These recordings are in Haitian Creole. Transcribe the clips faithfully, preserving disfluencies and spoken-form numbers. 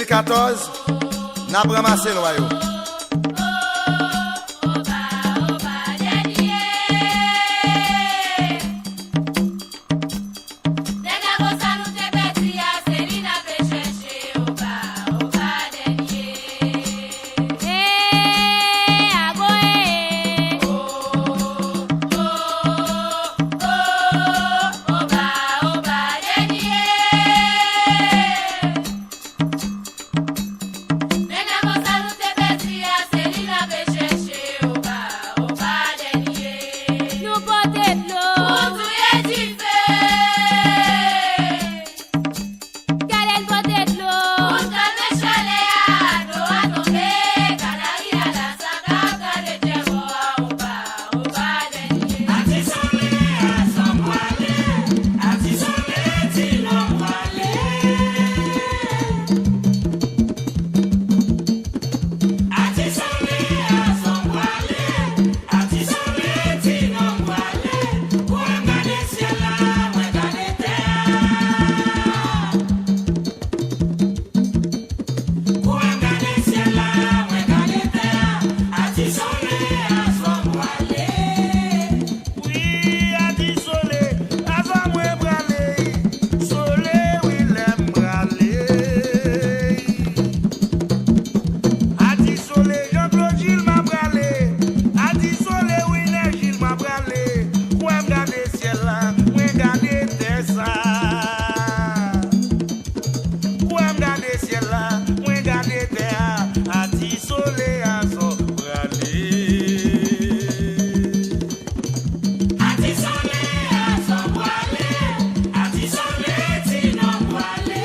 katòz, n ap ranmase lwa yo. Nèg la konsa nou te pèdi a, se li n ape chèche, oba, oba dènye. Nou pote dlo. Pou touye dife. Gade n pote dlo. Pou kalme chalè a, dlo a tonbe, kanari a la. Kou m gade syèl la, mwen gade tè a, ati sole, aswè m prale. Wi, ati sole, aswè mwen prale. Sole, wi, lè m prale. Ati sole, Jean Claude Gilles, m a prale. Ati sole, wi, Nèg Gilles, m a prale. Kou m gade syèl la, mwen gade tè sa. Kwè m gade syèl la, mwen gade tè a, ati sole a sò prale. Ati sole a sò prale, ati sole ti non prale.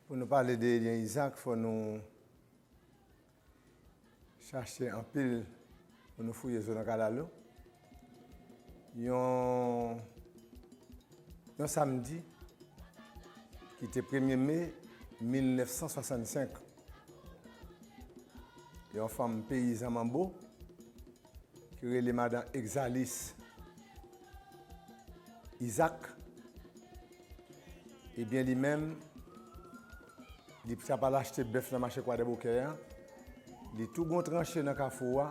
Pou nou pale de Elyen Izaak, fò nou chache anpil pou nou fouye zo nan kalalou. Yon, yon samdi ki te premye me mil nèf san swasannsenk, yon fanm peyizan Manbo ki rele madan Exalis Izaak, ebyen, li menm, li t ap al achte bèf nan mache Kwadèboukè a, li tou gon tranche nan kafou a,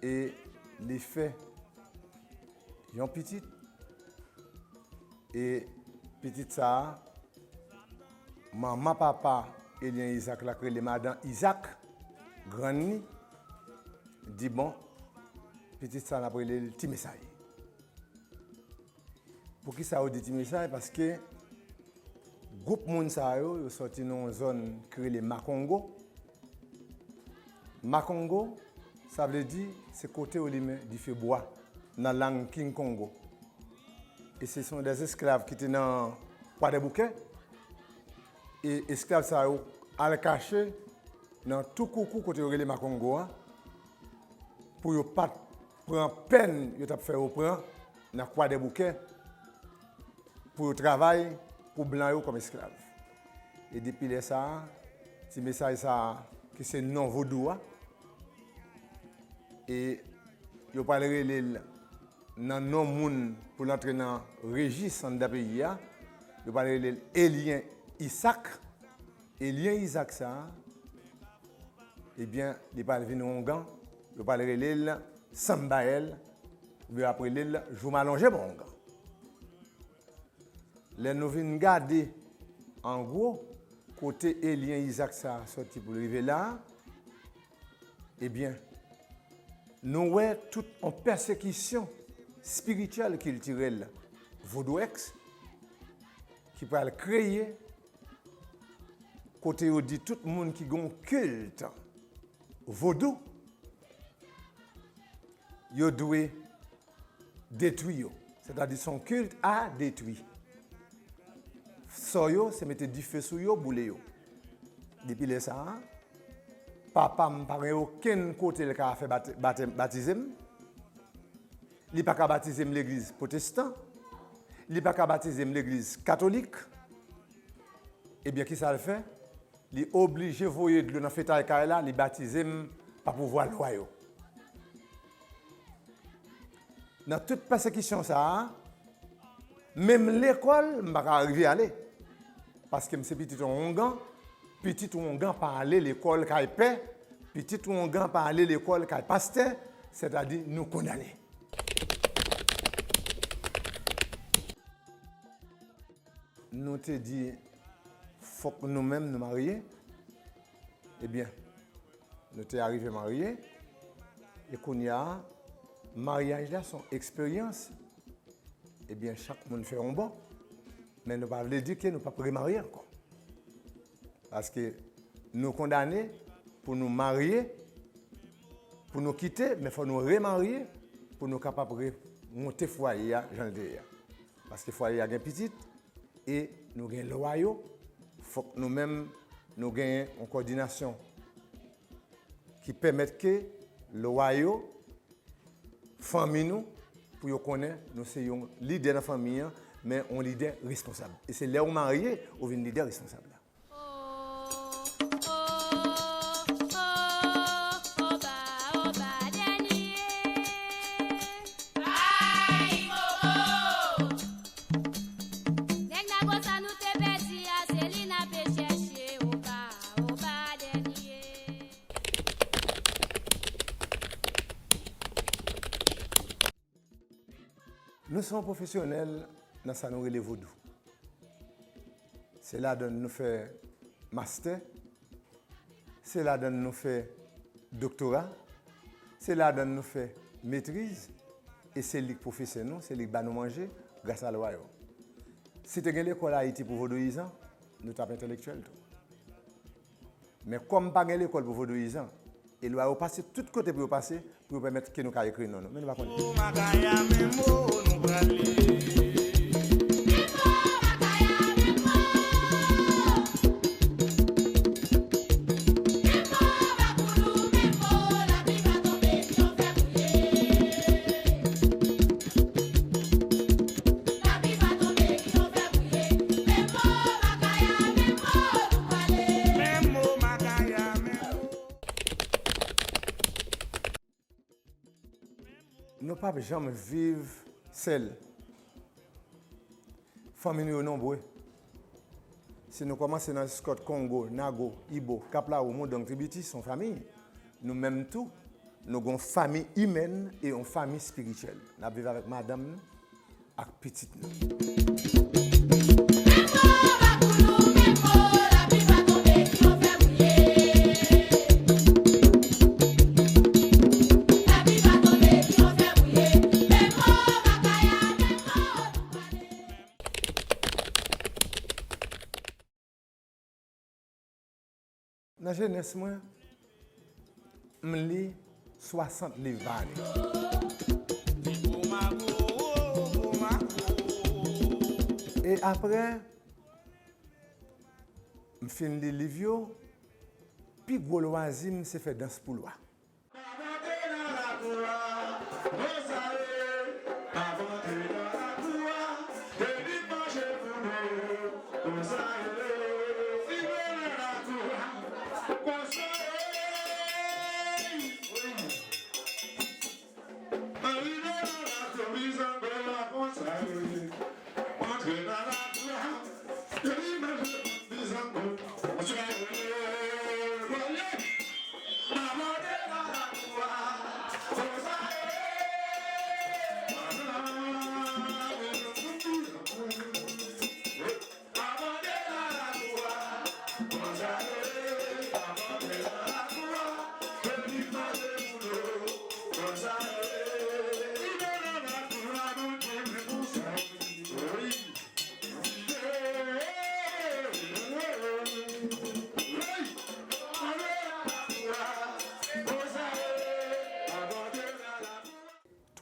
e li fè yon pitit, e pitit sa a, manman papa Elyen Izaak la, k rele madan Izaak, grann li, di, bon, pitit sa a, n ap rele l Ti Mesay. Poukisa yo di Ti Mesay? Paske gwoup moun sa yo, yo sòti nan yon zòn ki rele Makongo. Makongo, sa vle di, se kote yo limen dife bwa, nan lang King Kongo. E se, se yon dèz esklav ki te nan Kwadèboukè. E esklav sa yo al kache nan Toukoukou, kote yo rele Makongo a, pou yo pa t pran pèn yo t ap fè yo pran nan Kwadèboukè, pou yo travay pou blan yo kòm esklav. E depi lè sa a, Ti Mesay sa a, ki se non vodou a, e yo pral rele l nan non moun pou l antre nan rejis anndan peyi a, yo pral rele l Elyen Isak. Elyen Isak sa a, ebyen, li pral vin ongan, yo pral rele l Sanbayèl, oubyen yo ap rele l Jou Malonje Bong. Lè nou vin gade, an gwo, kote Elyen Isak sa a sòti pou l rive la a, ebyen, nou wè tout yon pèsekisyon espirityèl, kiltirèl, vodouyèsk, ki pral kreye, kote yo di tout moun ki gen yon kilt vodou, yo dwe detwi yo. Sètadi, se yon kilt a detwi. Sò yo, se mete dife sou yo, boule yo. Depi lè sa a, papa m pa gen okenn kote l ka fè bat-, batèm, batize m. Li pa ka batize m legliz pwotestan. Li pa ka batize m legliz katolik. Ebyen, kisa l fè? Li oblije voye dlo nan fetay kay la, li batize m pa pouvwa lwa yo. Nan tout pèsekisyon sa a, menm lekòl, m pa ka rive ale. Paske m se pitit yon oungan, pitit oungan pa ale lekòl kay pè, pitit oungan pa ale lekòl kay pastè, sètadi nou kondane. Nou te di, fòk nou menm nou marye. Ebyen, nou te arive marye. E kounye a, maryaj la se yon eksperyans. Ebyen, chak moun fè yon bò. Men nou pa vle di ke nou p ap remarye ankò. Paske nou kondane pou nou marye, pou nou kite, men fò nou remarye pou nou kapab remonte fwaye a jan l te ye a. Paske fwaye a gen pitit e nou gen lwa yo, fòk nou menm nou genyen yon kòdinasyon ki pèmèt ke lwa yo, fanmi nou, pou yo konnen nou se yon lidè nan fanmi an, men yon lidè responsab. E se lè ou marye, ou vin lidè responsab la. Nèg Nago sa nou te pèdi a, se li n ape chèche, oba, oba dènye. Nou se yon pwofesyonèl nan sa nou rele vodou. Se ladan nou fè mastè, se ladan nou fè doktora, se ladan nou fè metriz, e se li k pwofesè nou, se li k ba nou manje, gras a lwa yo. Si te gen lekòl Ayiti pou vodouyizan, nou t ap entèlektyèl tou. Men kòm pa gen lekòl pou vodouyizan, e lwa yo pase tout kote pou yo pase, pou yo pèmèt ke nou ka ekri non nou. Men nou pa konnen. Nou p ap janm viv sèl. Fanmi nou yo nonbre. Si nou kòmanse nan Scott, Kongo, Nago, Ibo, Kaplawou, Moudang, Tribiti, se yon fanmi. Nou menm tou, nou gen yon fanmi imèn e yon fanmi espirityèl. N ap viv avèk madanm nou ak pitit nou. Nan jenès mwen, m li swasant liv pa ane. E apre, m fin li liv yo, pi gwo lwazi m se fè dans pou lwa.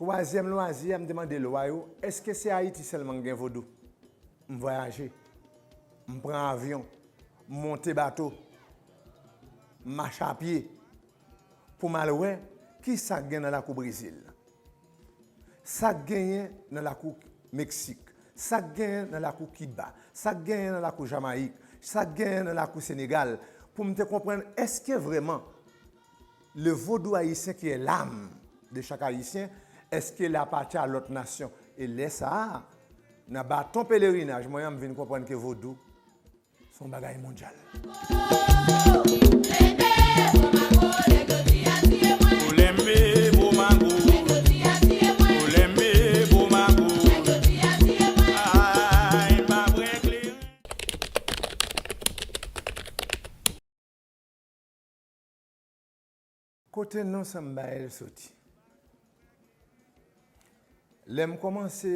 Twazyèm lwazi a, m te mande lwa yo, èske se Ayiti sèlman k gen vodou? M vwayaje, m pran avyon, m monte bato, m mache apye pou m al wè kisa k gen nan lakou Brezil. Sa k genyen nan lakou Meksik, sa k genyen nan lakou Kiba, sa k genyen nan lakou Jamayik, sa k genyen nan lakou Senegal, pou m te konprann èske vrèman le vodou ayisyen ki est l'âme de chaque Haïtien, Èske l apati a lòt nasyon? E lè sa a, nan baton pelerinaj mwen an, m vin konprann ke vodou se yon bagay mondyal. Kote non Sanba L soti? Lè m kòmanse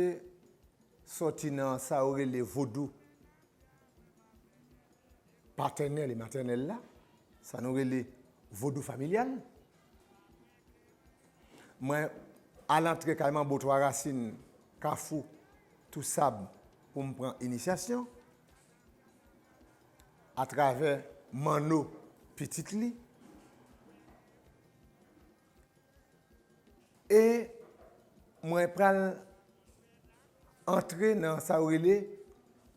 sòti nan sa yo rele vodou patènèl e matènèl la, sa nou rele vodou familyal, mwen al antre kay Manbo Twa Rasin, Kafou, Tousab pou m pran inisyasyon atravè Manno pitit li. E mwen pral antre nan sa yo rele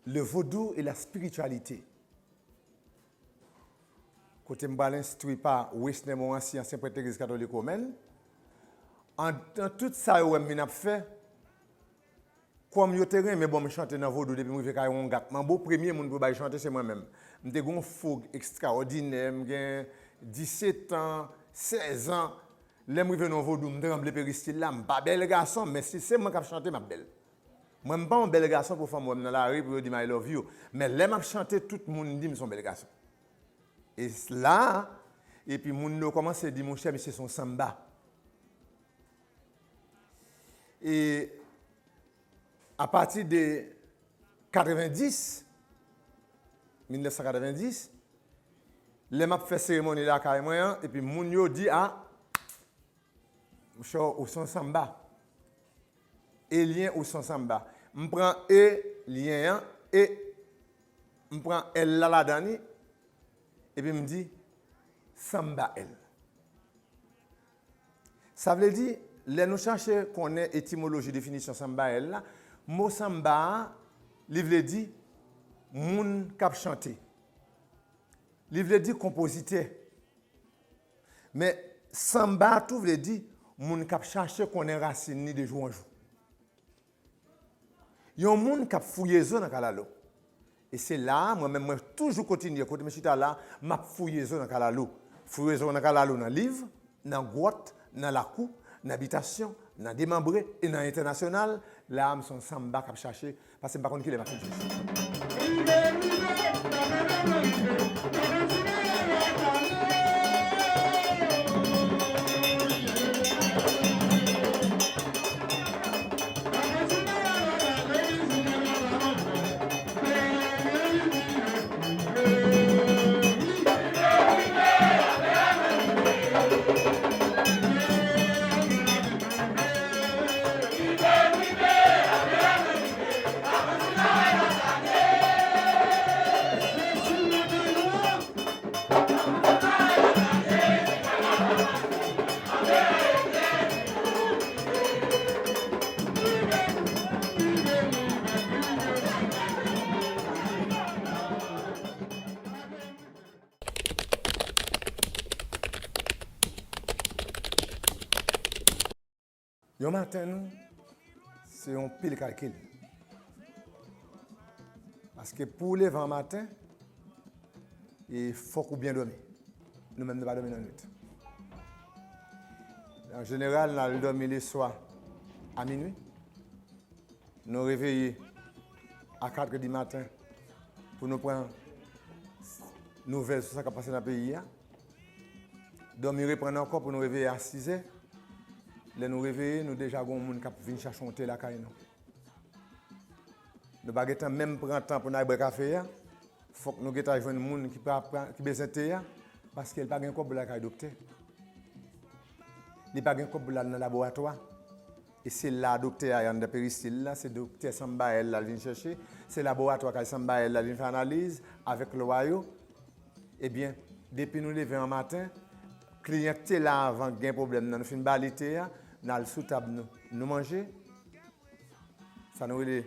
le vodou et la spiritualité. Kote m pral enstwi pa Wesner Morancy, ansyen prèt legliz katolik womèn. An, nan tout sa yo wè m vin ap fè, kòm yo te renmen ban m chante nan vodou depi m rive kay Wongat Manbo, premye moun pou bay chante se mwen menm. M te gen yon fougue ekstraòdinè, m gen disèt an, sèz an. Lè m rive nan vodou, m tranble peristil la, m pa bèl gason, men si se mwen k ap chante, m ap bèl. Mwen, m pa yon bèl gason pou fanm wè m nan lari pou yo di m I love you. Men lè m ap chante, tout moun di m se yon bèl gason. E s-, la, epi moun yo kòmanse di, monchè, misye se yon sanba. E apati de katrevendis, mil nèf san katrevendis, lè m ap fè seremoni lakay mwen an, epi moun yo di, a, monchè, ou se yon sanba. Elyen, ou se yon sanba. M pran E, lyen an, e m pran L la ladan li, epi m di, Sanba L. Sa vle di, lè nou chache konnen etimoloji definisyon Sanba L la, mo sanba a, li vle di moun k ap chante. Li vle di konpozitè. Men sanba a tou vle di moun k ap chache konnen rasin li de jou an jou. Yon moun k ap fouye zo nan kalalou. E se la a, mwen menm, mwen toujou kontinye, kote mwen chita la, m ap fouye zo nan kalalou. Fouye zo nan kalalou nan liv, nan gwòt, nan lakou, nan bitasyon, nan demanbre e nan entènasyonal. La a, m se yon sanba k ap chache, paske m pa konn kilè m ap fin fini. Yon maten nou, se yon pil kalkil. Paske pou w leve an maten, e fòk ou byen dòmi. Nou menm, nou pa dòmi nan nwit. An jeneral, n al dòmi leswa a minwi. Nou reveye a katrè di maten pou nou pran nouvèl sou sa k ap pase nan peyi a. Dòmi reprann ankò pou nou reveye a sizè. Lè nou reveye, nou deja gen yon moun k ap vin chache yon te lakay nou. Nou pa gentan menm pran tan pou n al bwè kafe a. Fòk nou gentan jwenn moun ki pa, pa, ki bezwen te a, paske l pa gen kòb pou l al kay doktè. Li pa gen kòb pou l al nan laboratwa. E se la doktè a anndan peristil la, se doktè Sanba L la l vin chèche, se laboratwa kay Sanba L la l vin fè analiz avèk lwa yo. Ebyen, depi nou leve an maten, kliyan k te la avan k gen pwoblèm nan, nou fin ba li te a, n al sou tab nou, nou manje. Sa nou rele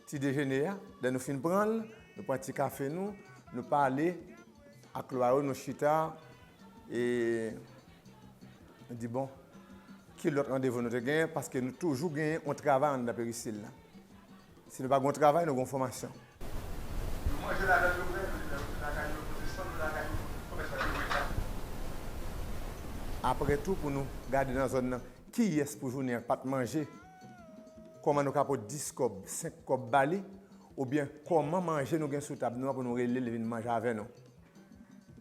ti dejene a. Lè nou fin pran l, nou pran ti kafe nou, nou pale ak lwa yo, nou chita, e nou di, bon, Ki lòt randevou nou te genyen? Paske nou toujou genyen yon travay anndan perisil la. Si nou pa gen yon travay, nou gen yon fòmasyon. Yo manje ladan yo vre, yo lakay yo, pwotestan yo lakay yo, komèsan yo vre. Apre tou, pou nou gade nan zòn nan, kiyès pou jounen an pa t manje, kòman nou ka pot dis kòb, senk kòb ba li, oubyen kòman manje nou gen sou tab nou an pou nou rele l vin manje avè nou.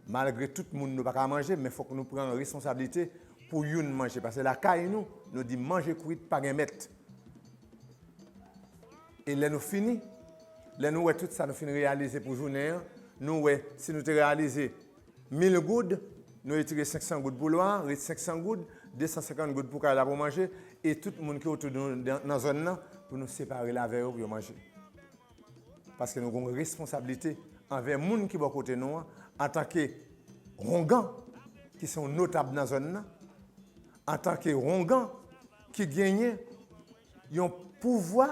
Malgre tout moun nou pa ka manje, men fòk nou pran responsablite pou youn manje. Paske lakay nou, nou di manje kwit pa gen mèt. E lè nou fini, lè nou wè tout sa nou fin reyalize pou jounen an, nou wè si nou te reyalize mil goud, nou retire senk san goud pou lwa, ret senk san goud, de san senkant goud pou kay la pou manje, e tout moun ki otou de nou nan, nan zòn nan, pou nou separe l avè yo pou yo manje. Paske nou gen yon responsablite anvè moun ki bò kote nou an, antanke wongan, ki se yon notab nan zòn nan, antanke wongan ki genyen yon pouvwa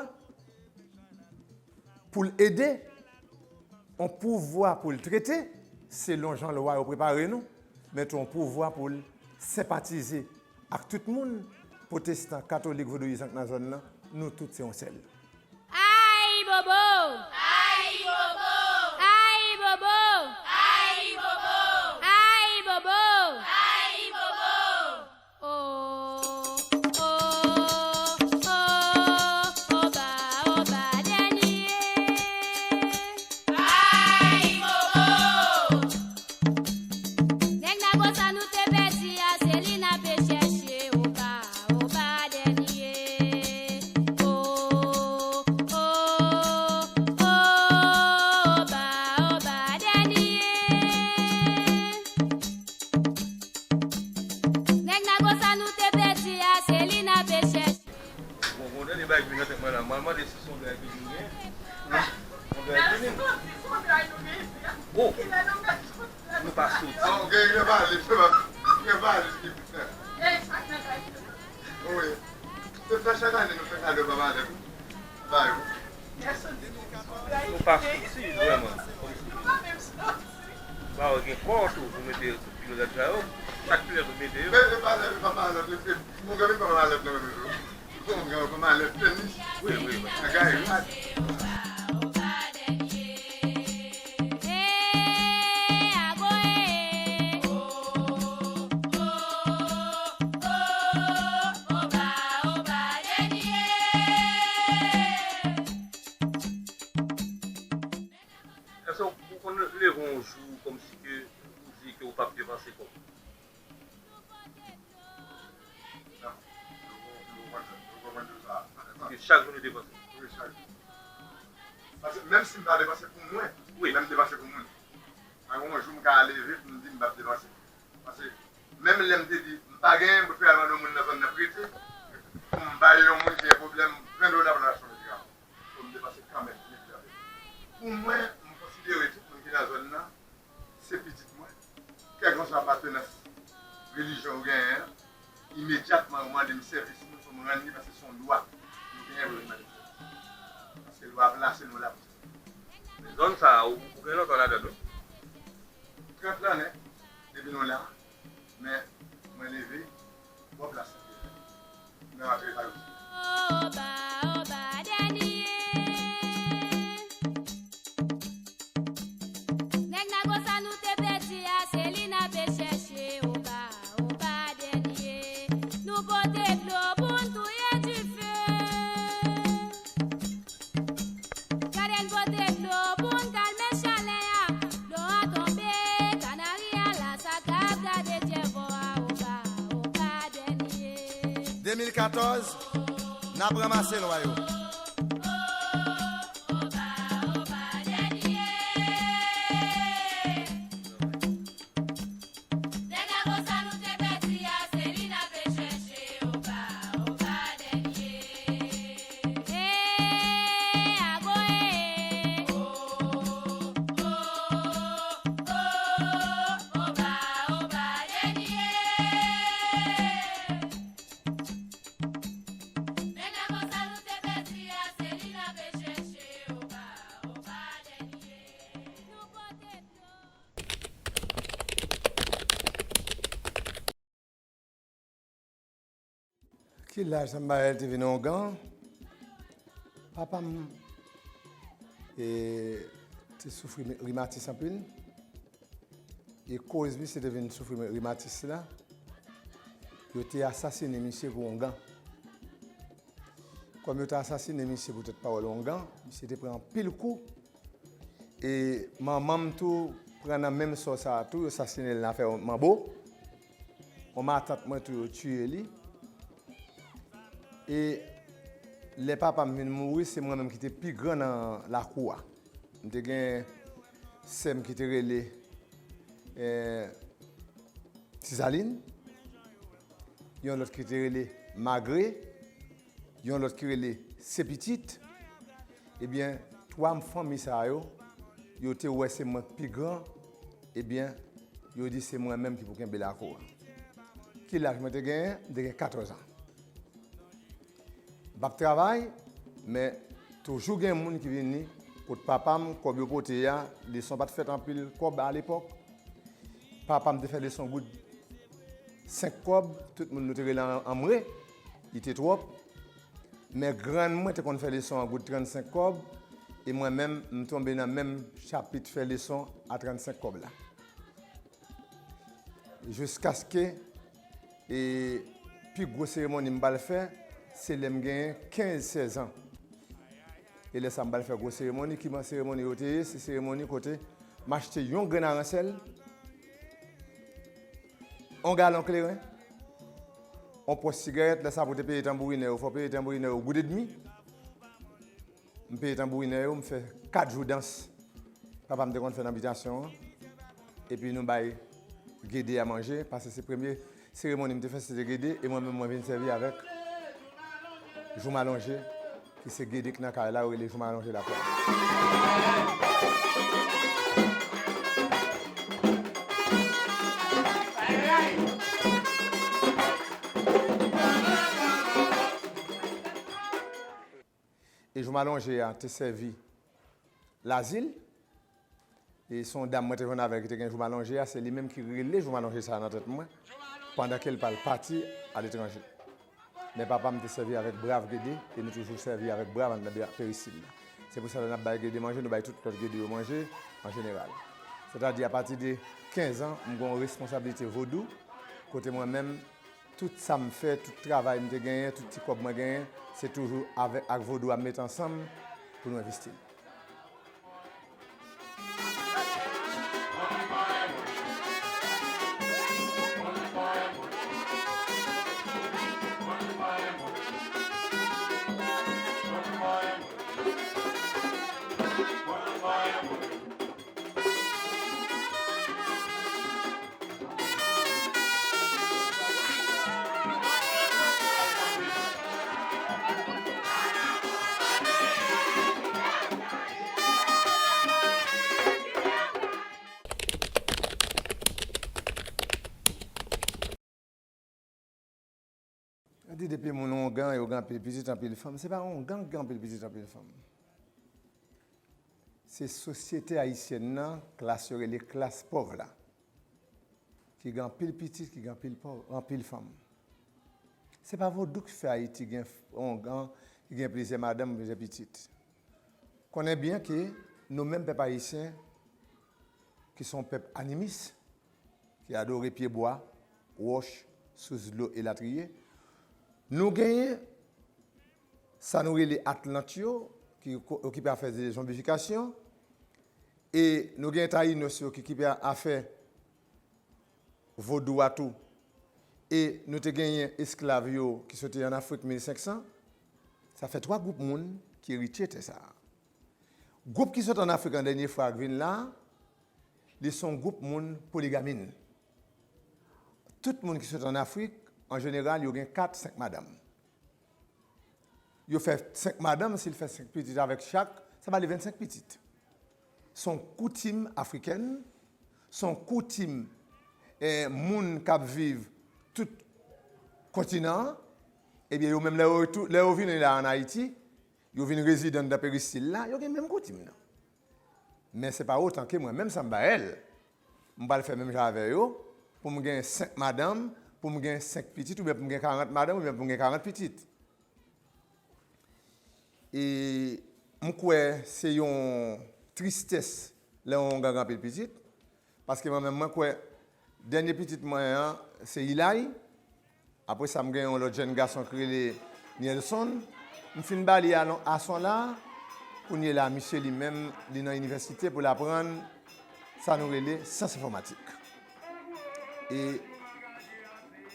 pou l ede, yon pouvwa pou l trete, selon jan lwa yo prepare nou, men tou yon pouvwa pou l senpatize ak tout moun, pwotestan, katolik, vodouyizan k nan zòn nan, nou tout se yon sèl. Ayibobo! Ayibobo! Ayibobo! Ayibobo! Ayibobo! Ayibobo! Oh, oh, oh, oba, oba, dènye. Ayibobo! Nèg Nago sa nou te pèdi a, se li n ape chèche, oba, oba, dènye. Oh, oh, oh, oba, oba, dènye. Nèg Nago sa nou te pèdi a, se li n ape chèche. Bon, bon, tande bagay ki vin nan tèt mwen la. Mwen mande si se yon dray ki vin gen. Yon dray ki vin. Oh! Nou pa soti. Non, gen, gen valiz, se pa, gen valiz ki vin. Wi. Se pa chak ane nou fè kado pa malèt. Ba yo. Nou pa soti, vrèman. Ba yo gen kò tou pou mete kilomèt sa yo. Chak kilomèt ou mete yo. Men, men pa lè, pa malèt, men se, moun gen pa malèt nan men yo. Bon, gen pa malèt tenis. Wi, wi, wi. Bagay, wi. Èske w konn leve yon jou kòmsi ke ou di ke ou p ap depanse kòb? Non. Nou, nou konprann, nou konprann tou sa. Paske chak jou nou depanse. Wi, chak jou. Paske menm si m pa depanse pou mwen, wi, men m depanse pou moun. Pa gen yon jou m ka leve pou m di m p ap depanse. Paske menm lè m te di m pa genyen, m prefere al mande yon moun nan zòn nan prete, pou m bay yon moun ki gen pwoblèm ven dola pou l al achte yon medikaman. Pou m depanse kanmenm, evidamman. Pou mwen, m konsidere tout moun ki nan zòn nan, se pitit mwen. Kèlkanswa apatenans relijyon ou genyen an, imedyatman ou mande m sèvis nou, fò m rann li, paske se yon dwa nou genyen pou nou mande m sèvis. Paske lwa plase nou la pou sa. Men zòn sa a, ou, ou gen lontan ladan l, wi? Trant lannen, depi nou la. Men, mwen leve, bò plas la. Mwen rantre la, wi. Oba, oba, dènye. Nèg Nago sa nou te pèdi a, se li n ape chèche, oba, oba, dènye. Nou pote dlo pou n touye dife. Gade n pote dlo pou n kalme chalè a. Dlo a tonbe, kanari a la, sa k ap gade dyèvò a, oba, oba, dènye. De mil katòz, n ap ranmase lwa yo. Nèg Nago sa nou te pèdi a, se li n ape chèche, oba, oba, dènye. Eh, ago, eh. Oh, oh, oh, oh, oba, oba, dènye. Nèg Nago sa nou te pèdi Ki laj Sanbayèl te vin ongan? Papa m e, te soufri rimatis anpil. E koz misye te vin soufri rimatis la, yo te asasinen misye pou ongan. Kòm yo te asasinen misye poutèt pawòl ongan, misye te pran anpil kou. E manman m tou pran nan menm sò sa a tou, yo sasinen l nan afè manbo. Yon matant mwen tou, yo tiye li. E lè papa m vin mouri, se mwen menm ki te pi gran nan lakou a. M te gen sè m ki te rele, eh, Tizalin, yon lòt ki te rele Magre, yon lòt ki rele Sepitit. Ebyen, twa fanmi sa yo, yo te wè se mwen k pi gran, ebyen, yo di se mwen menm ki pou kenbe lakou a. Ki laj mwen te genyen? M te gen katòz an. M p ap travay, men toujou gen moun ki vini kot papa m, kòb yo pote a, leson pa t fèt anpil kòb alepòk. Papa m te fè leson goud senk kòb, tout moun nou te rele an, anmwe, li te twòp. Men grann mwen te konn fè leson an goud trannsenk kòb, e mwen menm, m tonbe nan menm chapit fè leson a trannsenk kòb la. Jiskaske, e, pi gwo seremoni m pral fè, se lè m genyen kenz, sèz an. E lè sa a m pral fè gwo seremoni, ki jan seremoni yo te ye, se seremoni kote m achte yon grenn aransèl, yon galon kleren, yon pòch sigarèt, lè sa a pou te peye tanbourinè yo, fò w peye tanbourinè yo goud edmi. M peye tanbourinè yo, m fè kat jou dans papa m te konn fè nan bitasyon an. Epi nou bay gede a manje, paske se premye seremoni m te fè, se te gede, e mwen menm, mwen vin sèvi avèk joumalonje, ki se gede k nan kay la, yo rele joumalonje lakay. E joumalonje a te sèvi Lazil. E se yon dam mwen te jwenn avè l ki te gen joumalonje a, se li menm ki rele joumalonje sa a nan tèt mwen, pandan ke l pral pati aletranje. Men papa m te sèvi avèk brav gede, e nou toujou sèvi avèk brav anndan Peristil la. Se pou sa lè n ap bay gede manje, nou bay tout lòt gede yo manje an jeneral. Sètadi, apati de kenz an, m gen yon responsablite vodou, kote mwen menm, tout sa m fè, tout travay m te genyen, tout ti kòb mwen genyen, se toujou avèk, ak vodou a m mete ansanm pou nou envesti l. Yo di depi moun ongan, yo gen anpil pitit, anpil fanm. Se pa ongan ki gen anpil pitit, anpil fanm. Se sosyete ayisyèn nan, klas yo rele klas pòv la, ki gen anpil pitit, ki gen anpil pòv, anpil fanm. Se pa vodou ki fè Ayiti gen f-, ongan, ki gen plizyè madanm, plizyè pitit. Konnen byen ke nou menm pèp ayisyen, ki se yon pèp animis, ki adore pyebwa, wòch, sous dlo, elatriye. Nou genyen sa nou rele Atlant yo, ki ko-, okipe afè de zonbifikasyon, e nou genyen Tayinos yo ki okipe afè vodou a tou, e nou te genyen esklav yo ki soti ann Afrik mil senk san. Sa fè twa gwoup moun ki eritye tè sa a. Gwoup ki sot ann Afrik an dènye fwa k vin la, li se yon gwoup moun poligamin. Tout moun ki sot ann Afrik, an jeneral, yo gen kat, senk madanm. Yo fè senk madanm, si l fè senk pitit avèk chak, sa ba li vennsenk pitit. Se yon koutim afrikèn, se yon koutim, eh, moun k ap viv tout kontinan an. Ebyen, yo menm, lè yo retou-, lè yo vini la ann Ayiti, yo vin rezidan anndan peristil la, yo gen menm koutim nan. Men se pa otan ke mwen menm, Sanbayèl, m pral fè menm jan avè yo, pou m gen senk madanm, pou m gen senk pitit, oubyen pou m gen karant madanm, oubyen pou m gen karant pitit. E m kwè se yon tristès lè yon ongan gen anpil pitit, paske mwen menm, mwen kwè dènye pitit mwen an, se Ilay. Apre sa, m gen yon lòt jèn gason ki rele Nielson. M fin ba li alon-, ason la, kounye la, misye li menm, li nan inivèsite pou l aprann sa nou rele syans enfòmatik. E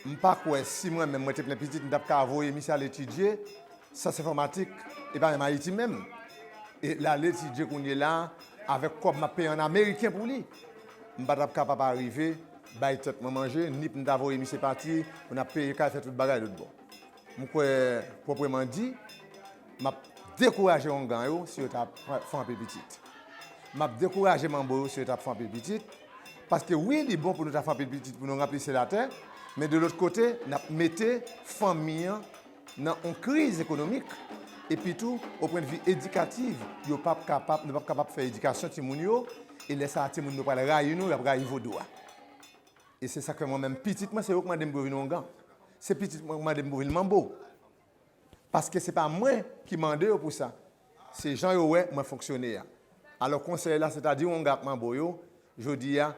m pa kwè si mwen menm mwen te plen pitit, m t ap ka voye misye al etidye syans enfòmatik, e pa menm Ayiti menm. E l al etidye kounye la, avèk kòb m ap peye ann ameriken pou li, m pa t ap kapab arive bay tèt mwen manje, ni pou m ta voye misye pati, pou n ap peye kay, fè tout bagay lòt bò. M kwè, pwòpman di, m ap dekouraje ongan yo si yo ta fè anpil pitit. M ap dekouraje manbo yo si yo ta fè anpil pitit. Paske wi, li bon pou nou ta fè anpil pitit pou nou ranpli syèl atè, men de lòt kote, n ap mete fanmi an nan yon kriz ekonomik. Epi tou, o pwennvi edikatif, yo p ap kapab, nou p ap kapab fè edikasyon timoun yo, e lè sa a, timoun yo pral rayi nou, y ap rayi vodou a. E se sa k fè mwen menm, pitit mwen, se yo k mande m pou yo vin ongan. Se pitit mwen k mande m pou vin manbo. Paske se pa mwen ki mande yo pou sa. Se jan yo wè mwen fonksyone a. Alò, konsèy la, sètadi ongan ak manbo yo, jodi a,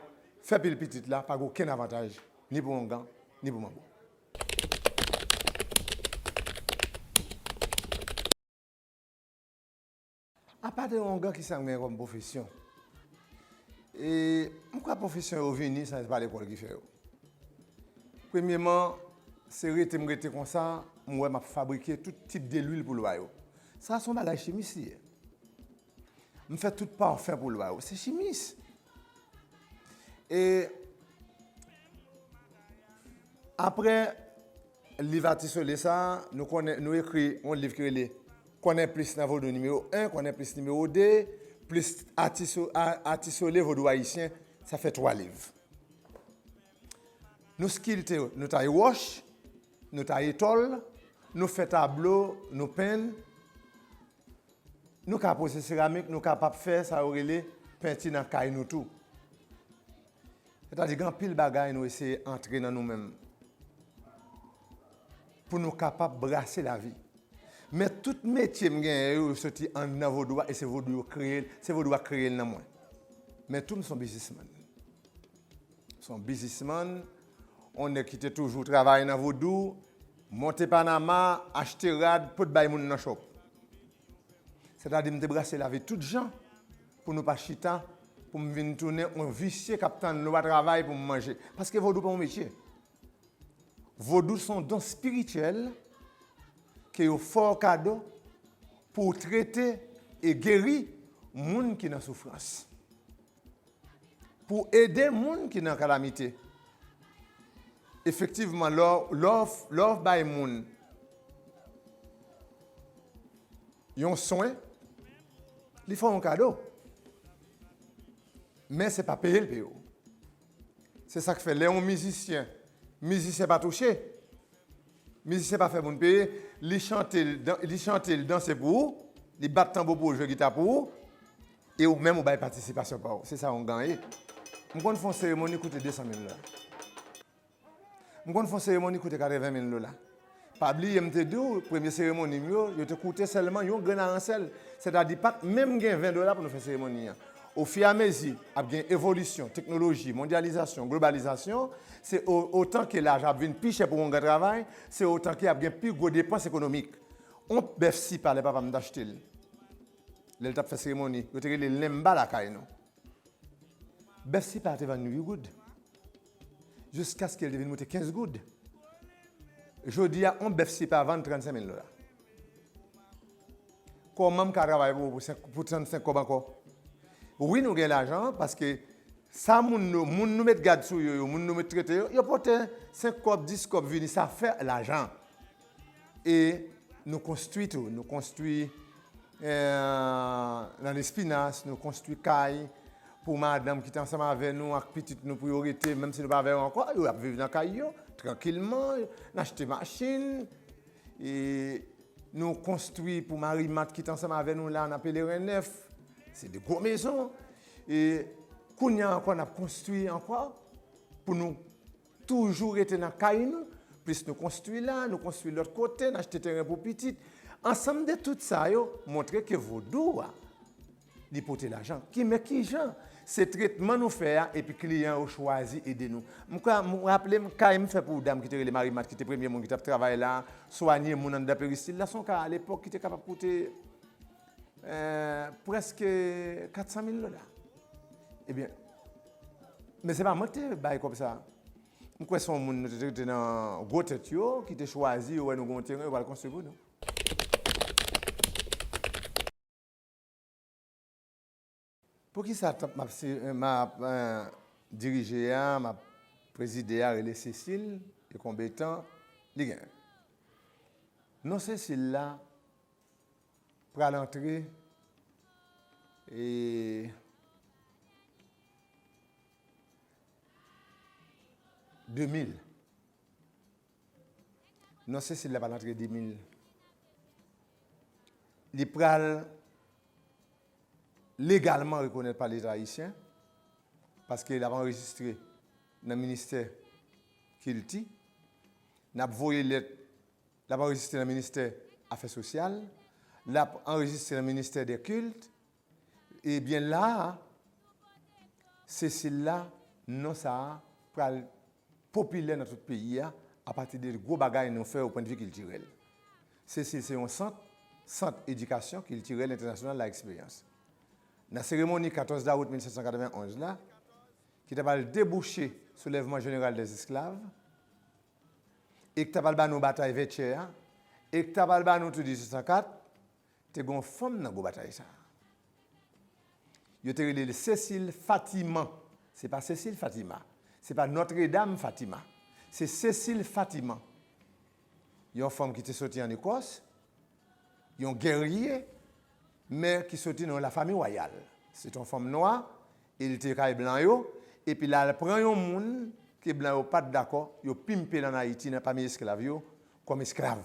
fè pil pitit la pa gen okenn avantaj, ni pou ongan, ni pou manbo. Apa de ongan, ki sa m gen kòm pwofesyon? E m kwè pwofesyon yo vini san se pa lekòl ki fè yo. Premyeman, se rete m rete konsa, m wè m ap fabrike tout tip de lwil pou lwa yo. Sa se yon bagay chimis li ye. M fè tout pafen pou lwa yo. Se chimis. E apre liv Atisolé sa a, nou konnen, nou ekri yon liv ki rele Konnen plis nan vodou nimewo en, konnen plis nimewo de, plis Atiso-, a-, Atisolé vodou ayisyen, sa fè twa liv. Nou skilte, nou taye wòch, nou taye tòl, nou fè tablo, nou penn, nou ka poze seramik, nou kapab fè sa yo rele penti nan kay nou tou. Sètadi, gen anpil bagay nou eseye antre nan nou menm pou nou kapab brase lavi. Men tout metye m genyen yo, yo soti anndan vodou a, e se vodou yo kreye l, se vodou a kreye l nan mwen. Men tou, m se yon biznismann. M se yon biznismann, yon nèg ki te toujou travay nan vodou, monte Panama, achte rad, pot bay moun nan shop. Sètadi, m te brase lavi tout jan pou nou pa chita, pou m vin tounen yon visye k ap tann lwa travay pou m manje. Paske vodou pa yon metye. Vodou se yon don espirityèl ke yo fè w kado pou w trete e geri moun ki nan soufrans, pou w ede moun ki nan kalamite. Efektivman, lè w, lè w, lè w bay moun yon swen, li fè w yon kado. Men se pa peye l peye w. Se sa k fè lè yon mizisyen, mizisyen pa touche, mizisyen pa fè moun peye, li chante l, dan-, li chante l, danse pou ou, li bat tanbou pou ou, jwe gita pou ou, e ou menm ou bay patisipasyon pa ou. Se sa yon ongan ye. M konn fè yon seremoni koute de san mil dola. M konn fè yon seremoni koute katreven mil dola. Pa bliye, m te di w, premye seremoni m yo, yo te koute sèlman yon grenn aransèl. Sètadi, pa t menm gen ven dola pou nou fè seremoni an. Ofiramezi ap gen evolisyon, teknoloji, mondyalizasyon, globalizasyon, se o-, otan ke lajan ap vin pi chè pou ongan travay, se otan ke ap gen pi gwo depans ekonomik. On bèf sipa, lè papa m t achte l, lè l t ap fè seremoni, yo te rele l lenmba lakay nou. Bèf sipa a te vann uit goud. Jiskaske l te vin moute kenz goud. Jodi a, on bèf sipa vann trannsenk mil dola. Kòman m ka travay pou, pou senk, pou trannsenk kòb ankò? Wi, nou gen lajan, paske sa moun nou, moun nou met gad sou yo, yo, moun nou met trete yo, yo pote senk kòb, dis kòb vini, sa fè lajan. E nou konstwi tou, nou konstwi, eh, nan Lespinas, nou konstwi kay pou madanm ki te ansanm avè nou ak pitit nou pou yo rete, menm si nou pa avè yo ankò, yo ap viv nan kay yo, trankilman, n achte machin, e nou konstwi pou Marimat ki te ansanm avè nou la nan Pelerin Nèf, se de gwo mezon, e kounye a ankò n ap konstwi ankò pou nou toujou rete nan kay nou, plis nou konstwi la, nou konstwi lòt kote, n achte teren pou pitit. Ansanm de tout sa yo, montre ke vodou a, li pote lajan. Ki, men ki jan? Se tretman nou fè a, epi kliyan yo chwazi ede nou. M ka, m raple m kay m fè pou dam ki te rele Marie Marthe, ki te premye moun ki t ap travay la, swanye moun anndan peristil la, se yon kay alepòk ki te kapab koute, eh, prèske kat san mil dola. Ebyen, men se pa mwen ki te bay kòb sa. M kwè se yon moun nou te trete nan gwo tèt yo, ki te chwazi, yo wè nou gen yon teren, yo pral konstwi pou nou. Poukisa tanp m ap si-, m ap, eh, dirije a, m ap prezide a, rele Cécile, e konbyen tan li gen? Non Cécile la pral antre, e, de mil. Non Cécile la pral antre de mil. Li pral legalman rekonèt pa Leta ayisyen, paske l ap anrejistre nan ministè kilti. N ap voye lèt, l ap anrejistre nan ministè afè sosyal, l ap anrejistre nan ministè dè kilt. Ebyen la a, Cécile la, non sa a pral popilè nan tout peyi a, apati de gwo bagay nou fè o pwennvi kiltirèl. Cécile se yon sant, Sant Edikasyon Kiltirèl Entènasyonal La Expérience. Nan seremoni katòz dawout mil sèt san katrevenn onz la, ki ta pral debouche soulèvman jeneral dèzesklav, e ki ta pral ba nou batay Vètyè a, e ki ta pral ba nou tou dizuit san kat, te gen yon fanm nan gwo batay sa a. Yo te rele l Cécile Fatiman. Se pa Cécile Fatima. Se pa Nòtredam Fatima. Se Cécile Fatiman. Yon fanm ki te soti ann Ekòs, yon gèrye, men ki soti nan yon lafanmi wayal. Se te yon fanm nwa, e li te kay blan yo, epi l al pran yon moun ke blan yo pa t dakò, yo pimpe l ann Ayiti nan pami esklav yo, kòm esklav.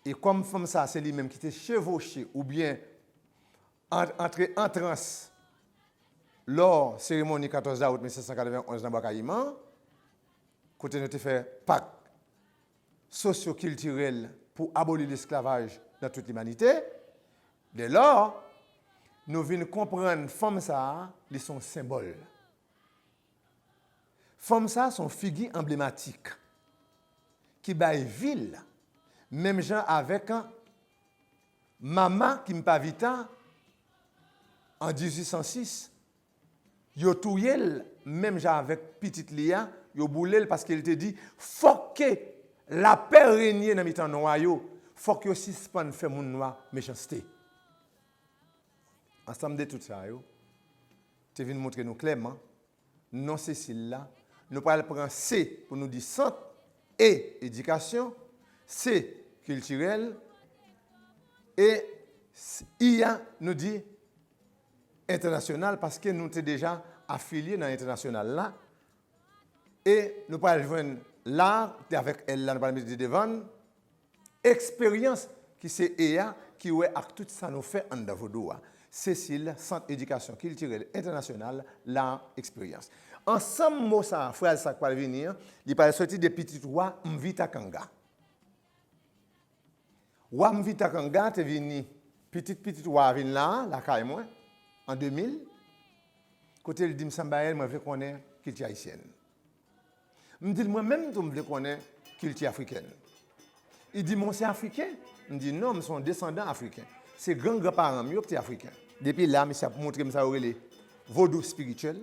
E kòm fanm sa a, se li menm ki te chevoche oubyen an-, antre an trans lò seremoni katòz dawout mil sèt san katrevenn onz nan Bwa Kayiman, kote nou te fè pak sosyo-kiltirèl pou aboli lesklavaj nan tout limanite. Dèlò, nou vin konprann fanm sa a, li se yon senbòl. Fanm sa a se yon figi anblematik ki bay vi l, menm jan avèk Mama Kimpa Vita, an dizuit san sis, yo touye l, menm jan avèk pitit li a, yo boule l paske l te di, fòk ke lapè renye nan mitan nwa yo, fòk yo sispann fè moun nwa mechanste. Ansanm de tout sa yo, te vin montre nou klèman, non Cécile la, nou pral pran C pou nou di sant, E, edikasyon, C, kiltirèl, e s-, I a, nou di entènasyonal, paske nou te deja afilye nan entènasyonal la, e nou pral jwenn la, te avèk L la, nou pral mete devan l, eksperyans ki se E a, ki wè ak tout sa nou fè anndan vodou a. Cécile, Sant Edikasyon Kiltirèl Entènasyonal, la eksperyans. Ansanm mo sa a, fraz sa k pral vini an, li pral soti de pitit wa Mvita Kanga. Wa Mvita Kanga te vini, pitit pitit wa a vin la a, lakay mwen, an de mil, kote l di m, Sanbayèl, mwen vle konnen kilti ayisyèn. M di l, mwen menm tou, m vle konnen kilti afrikèn. Li di m, ou se afriken? M di, non, m se yon desandan afriken. Se gran granparan m yo ki te afriken. Depi la, misye ap montre m sa yo rele vodou espirityèl,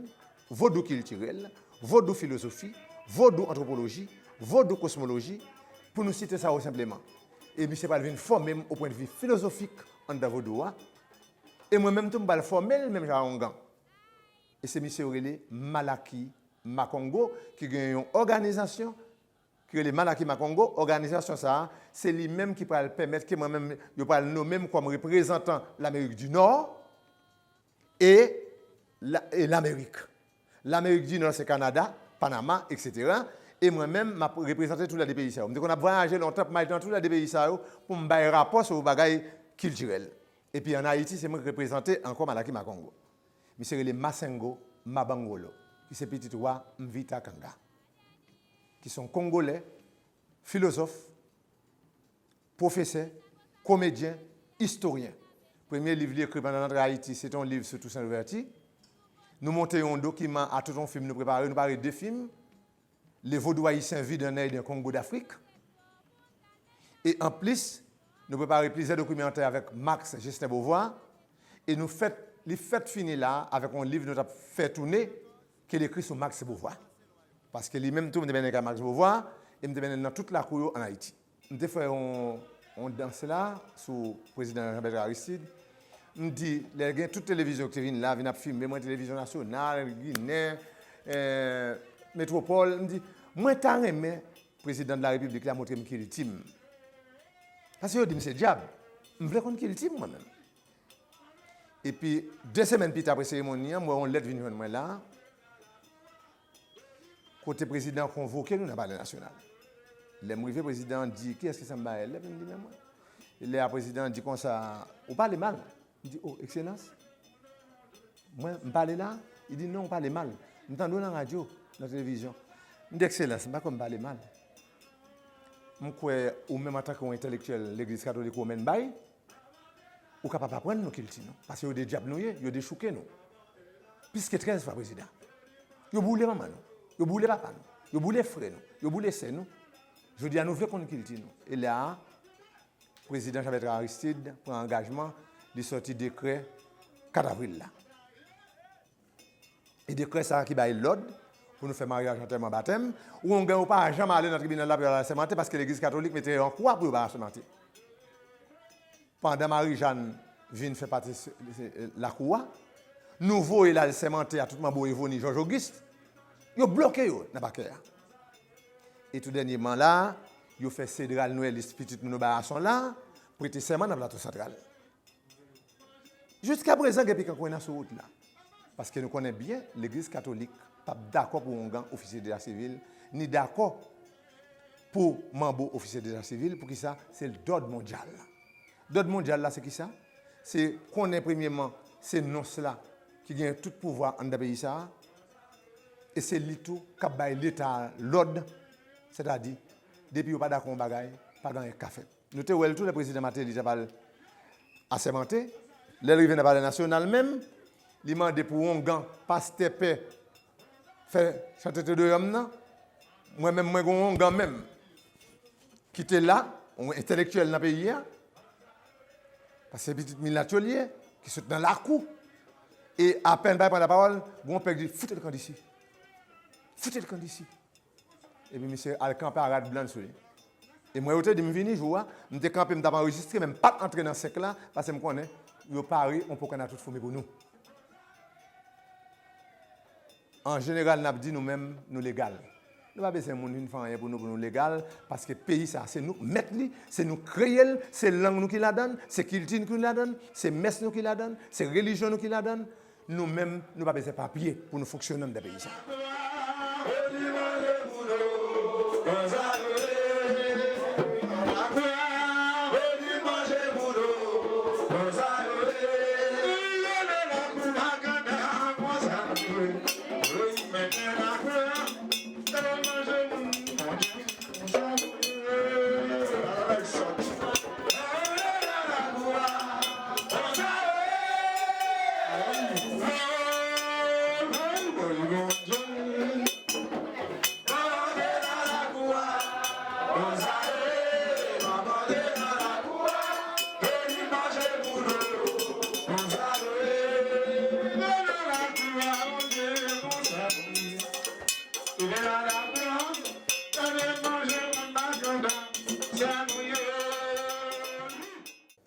vodou kiltirèl, vodou filozofi, vodou antwopoloji, vodou kosmoloji, pou nou site sa yo senpleman. E misye pral vin fòme m o pwennvi filozofik anndan vodou a. E mwen menm tou, m pral fòme l menm jan a Ongan. E se misye yo rele Malaki Makongo, ki gen yon òganizasyon ki rele Malaki Makongo. Òganizasyon sa a, se li menm ki pral pèmèt ke mwen menm, yo pral nonmen m kòm reprezantan Lamerik di Nò e la, e Lamerik. Lamerik di Nò se Kanada, Panama, etsetera. E mwen menm, m ap reprezante tou lè de peyi sa yo. M te konn ap vwayaje lontan pou m al nan tou lè de peyi sa yo pou m bay rapò sou bagay kiltirèl. Epi ann Ayiti, se mwen k reprezante ankò Malaki Makongo. Misye rele Masengo Mabangolo. Li se pitit wa Mvita Kanga, ki se yon Kongolè, filozòf, pwofesè, komedyen, istoryen. Premye liv li ekri pandan l antre Ayiti, se te yon liv sou Toussaint Louverture. Nou monte yon dokiman a tout yon fim nou prepare, nou pare de fim, Les Vaudous haïtiens vivent en Haïti, Congo d'Afrique. E anplis, nou prepare plizyè dokimantè avèk Max Justin Beauvoir, e nou fèt, li fèt fini la avèk yon liv nou t ap fè tounen, ke l ekri sou Max Beauvoir. Paske li menm tou, m te mennen kay Max Beauvoir, e m te mennen l nan tout lakou yo ann Ayiti. M te fè yon, yon dans la sou prezidan Jean Bertrand Aristide. M di, lè gen tout televizyon ki te vin la, vin ap filme mwen, televizyon nasyonal, ginen, eh, metwopòl, m di, mwen ta renmen prezidan de la repiblik la montre m kilti m. Paske yo di m se dyab. M vle konn kilti m mwen menm. Epi, de semèn pita apre seremoni an, m wè yon lèt vin jwenn mwen la, kote prezidan an konvoke nou nan Palè Nasyonal. Lè m rive, prezidan an di, "Kiyès ki sanble a L F?" M di, "Men mwen." E lè a, prezidan an di konsa, "Ou pale mal." M di, "O, Ekselans, mwen, m pale la?" Li di, "Non, ou pale mal. M tande w nan radyo, nan televizyon." M di, "Ekselans, m pa kwè m pale mal. M kwè ou menm antanke yon entèlektyèl legliz katolik womèn bay, ou kapab aprann nou kilti nou. Paske yo de dyab nou ye, yo dechouke nou. Plis ke trèz fwa, prezidan. Yo boule manman nou, yo boule papa nou, yo boule frè nou, yo boule sè nou. Jodi a, nou vle konn kilti nou." E la a, prezidan Jean Bertrand Aristide pran angajman, li sòti dekrè kat avril la. E dekrè sa a ki bay lòd pou nou fè maryaj, antèman, batèm. Wongan yo pa janm ale nan tribinal la pou y al asèmante, paske legliz katolik mete yo an kwa pou yo pa asèmante. Pandan Marijàn vin fè pati s-, s-, lakou a, nou voye l al sèmante a tout manbo Evoni, Jòj Ogis, yo bloke yo nan pakè a. E tou dènyèman la, yo fè Cédral Noëlis, pitit nou, Noba Ason la, prete sèman nan Plato Santral. Jiskaprezan, gen pikan kwen nan sou wout la. Paske nou konnen byen, legliz katolik p ap dakò pou wongan ofisye deta sivil, ni dakò pou manbo ofisye deta sivil. Poukisa? Se dòd mondyal la. Dòd mondyal la, se kisa? Se konnen, premyeman, se nons la ki gen tout pouvwa anndan peyi sa a, e se li tou k ap bay Leta a lòd, sètadi, depi yo pa dakò yon bagay, pa gen anyen k ka fèt. Nou te wè l tou lè prezidan Martelly t ap al asèmante. Lè l rive nan Palè Nasyonal menm, li mande pou wongan pastè pè fè chante Te Deum nan. Mwen menm, mwen gen yon wongan menm ki te la, yon entèlektyèl nan peyi a, paske se pitit milat yo li ye, ki sot nan lakou. E apèn bay pran lapawòl, gen yon pè ki di, "Foutez le camp d'ici. Foutez le camp d'ici." Epi misye al kanpe a rad blan l sou li. E mwen, yo te di m vini jou a, m te kanpe, m t ap anrejistre, men m pa t antre nan sèk la, paske m konnen yo pare yon pokann a tout foumi pou nou. An jeneral, n ap di nou menm, nou legal. Nou pa bezwen moun vin fè anyen pou nou, pou nou legal, paske peyi sa a, se nou k mèt li, se nou k kreye l, se lang nou ki ladan l, se kilti nou ki ladan l, se mès nou ki ladan l, se relijyon nou ki ladan l. Nou menm, nou pa bezwen papye pou nou fonksyone anndan peyi sa.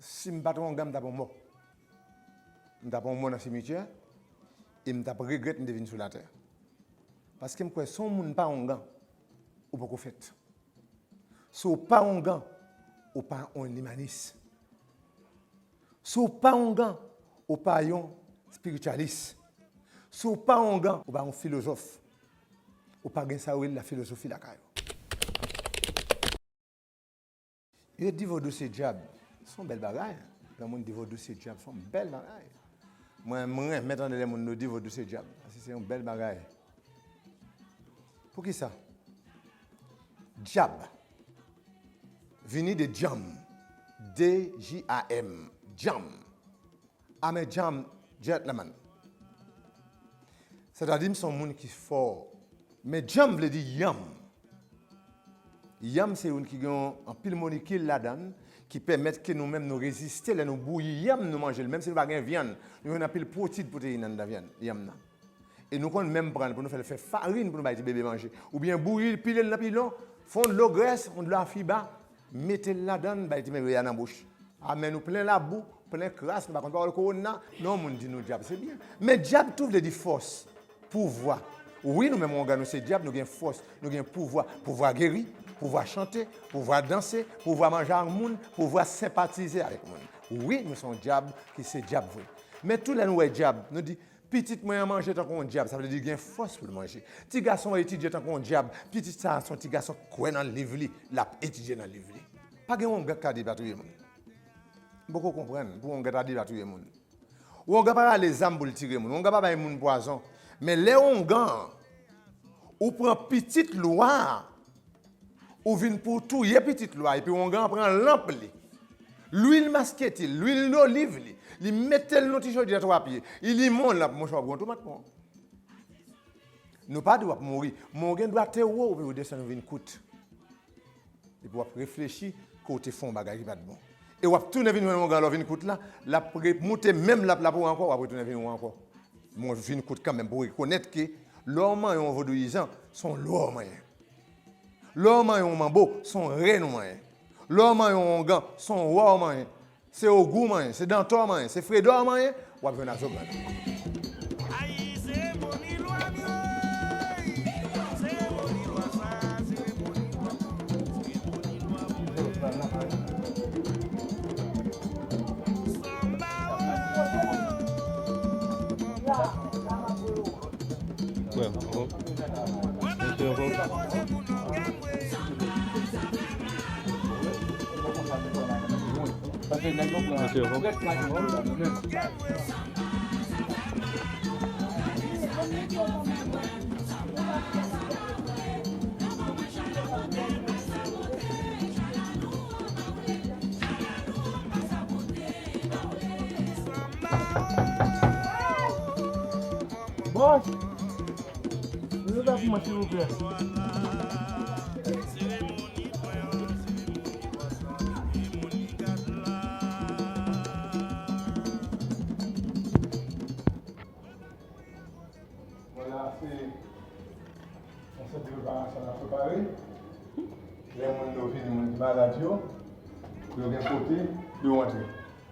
Si m pa t wongan, m t ap yon mò. M t ap yon mò nan simityè, e m t ap regrèt m te vin sou latè. Paske m kwè si yon moun pa wongan, ou poko fèt. Si w pa wongan, ou pa yon limanis. Si w pa wongan, ou pa yon espirityalis. Si w pa wongan, ou pa yon filozòf. Ou pa gen sa yo rele lafilozofi lakay ou. Yo di vodou se dyab. Se yon bèl bagay. Lè moun di vodou se dyab, se yon bèl bagay. Mwen, mwen renmen tande lè moun yo di vodou se dyab. Paske se yon bèl bagay. Poukisa? Dyab vini de djam. D J A M. Djam. I'm a djam gentleman. Sètadi, m se yon moun ki fò. Men djam vle di yanm. Yanm se youn ki gen anpil molekil ladan l, ki pèmèt ke nou menm nou reziste lè nou bouyi yanm, nou manje l. Menm si nou pa gen vyann, nou jwenn anpil pwotid, pwoteyin anndan vyann, yanm nan. E nou konn menm pran l pou nou fè l fè farin pou nou bay ti bebe manje. Oubyen bouyi l, pile l nan pilon, fè yon dlo grès, yon dlo afiba, mete l ladan l, bay ti bebe a nan bouch. A men nou plen labou, plen kras, nou pa konn pawòl kowona, men yon moun di nou dyab, se byen. Men dyab tou vle di fòs, pouvwa. Wi, nou menm wongan nou se dyab, nou gen fòs, nou gen pouvwa. Pouvwa geri, pouvwa chante, pouvwa danse, pouvwa manje ak moun, pouvwa senpatize avèk moun. Wi, nou se yon dyab ki se dyab vre. Men tou lè nou wè dyab, nou di, pitit mwen an manje tankou yon dyab, sa vle di gen fòs pou l manje. Ti gason an etidye tankou yon dyab, pitit sa a se yon ti gason k kwè nan liv li, l ap etidye nan liv li. Pa gen wongan k ka depatouye moun. M poko konprann pou wongan ta depatouye moun. Wongan pa rale zam pou l tire moun. Wongan pa bay moun pwazon. Men lè wongan an, ou pran pitit lwa a, ou vin pou w touye pitit lwa a, epi wongan an pran lanp li, lwil masketi l, lwil doliv li, li mete l nan ti chodyè twa pye, li limen w lanp, monchè, w ap gen yon tou mat pran. Nou pa di w ap mouri, men w gen dwa te wo, epi w desann, w vin kout. Epi w ap reflechi ke w te fè yon bagay ki pa t bon. E w ap tounen vin jwenn wongan lè w vin kout la, l ap remoute menm lanp la pou ou ankò, w ap retounen vin ou ankò. Men w vin kout kanmenm pou w rekonèt ke lè w manyen yon vodouyizan, se yon lwa w manyen. Lè w manyen yon manbo, se yon rèn ou manyen. Lè w manyen yon wongan, se yon wa w manyen. Se ogou manyen, se dantò manyen, se fredò manyen, w ap jwenn azogad. Ayi, seremoni lwa m yo, ey! Seremoni lwa sa, seremoni lwa m, seremoni lwa m. Sanba, o! Wè, ankò. Mesye, ankò. Mesye, ankò. Bòs! Leve pou mwen, silvouplè. Vwala, se yon sant de preparasyon n ap prepare. Lè moun yo vini, moun ki malad yo, pou yo gen kote pou yo antre.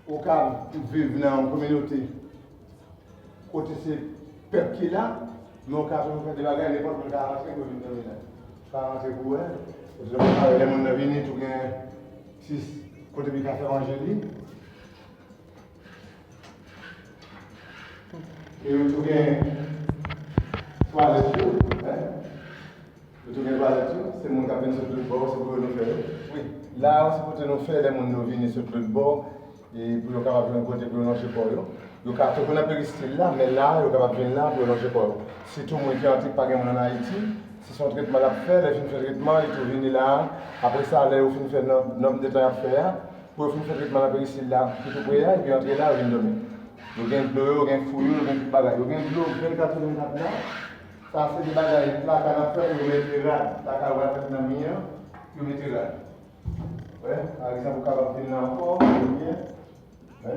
Ou ka viv nan yon kominote kote se pèp ki la, men ou ka toujou fè de bagay, nenpòt moun ka rantre pou vin dòmi la. Ou ka rantre pou wè, ou toujou ka wè lè moun nan vini, tou gen ti kote pou li ka fè manje li. E yo tou gen twalèt yo, en. Yo tou gen twalèt yo, se moun k ap vin sot lòt bò, se pou yo nou fè yo. Wi, la a, se kote nou fè lè moun yo vini sot lòt bò, e pou yo kapab jwenn kote pou yo lonje kò yo. Yo ka toujou nan peristil la, men la a, yo kapab vin la pou yo lonje kò yo. Sitou moun ki antre, pa gen moun ann Ayiti, si se yon tretman l ap fè, lè l fin fè tretman, li tou vini la a. Apre sa, lè yo fin fè nòm, nòm de tan y ap fè a, pou yo fin fè tretman nan peristil la, ki tou pre a, epi yo antre la, yo vin dòmi. Yo gen dlo yo, yo gen fou yo, yo gen tout bagay. Yo gen dlo vennkat sou vennkat la. Sa se de bagay traka n ap fè pou yo mete rad. Traka yo pral fèt nan mi an, pou yo mete rad. Wè, pa egzanp, ou kapab vin la ankò, ou byen, wè.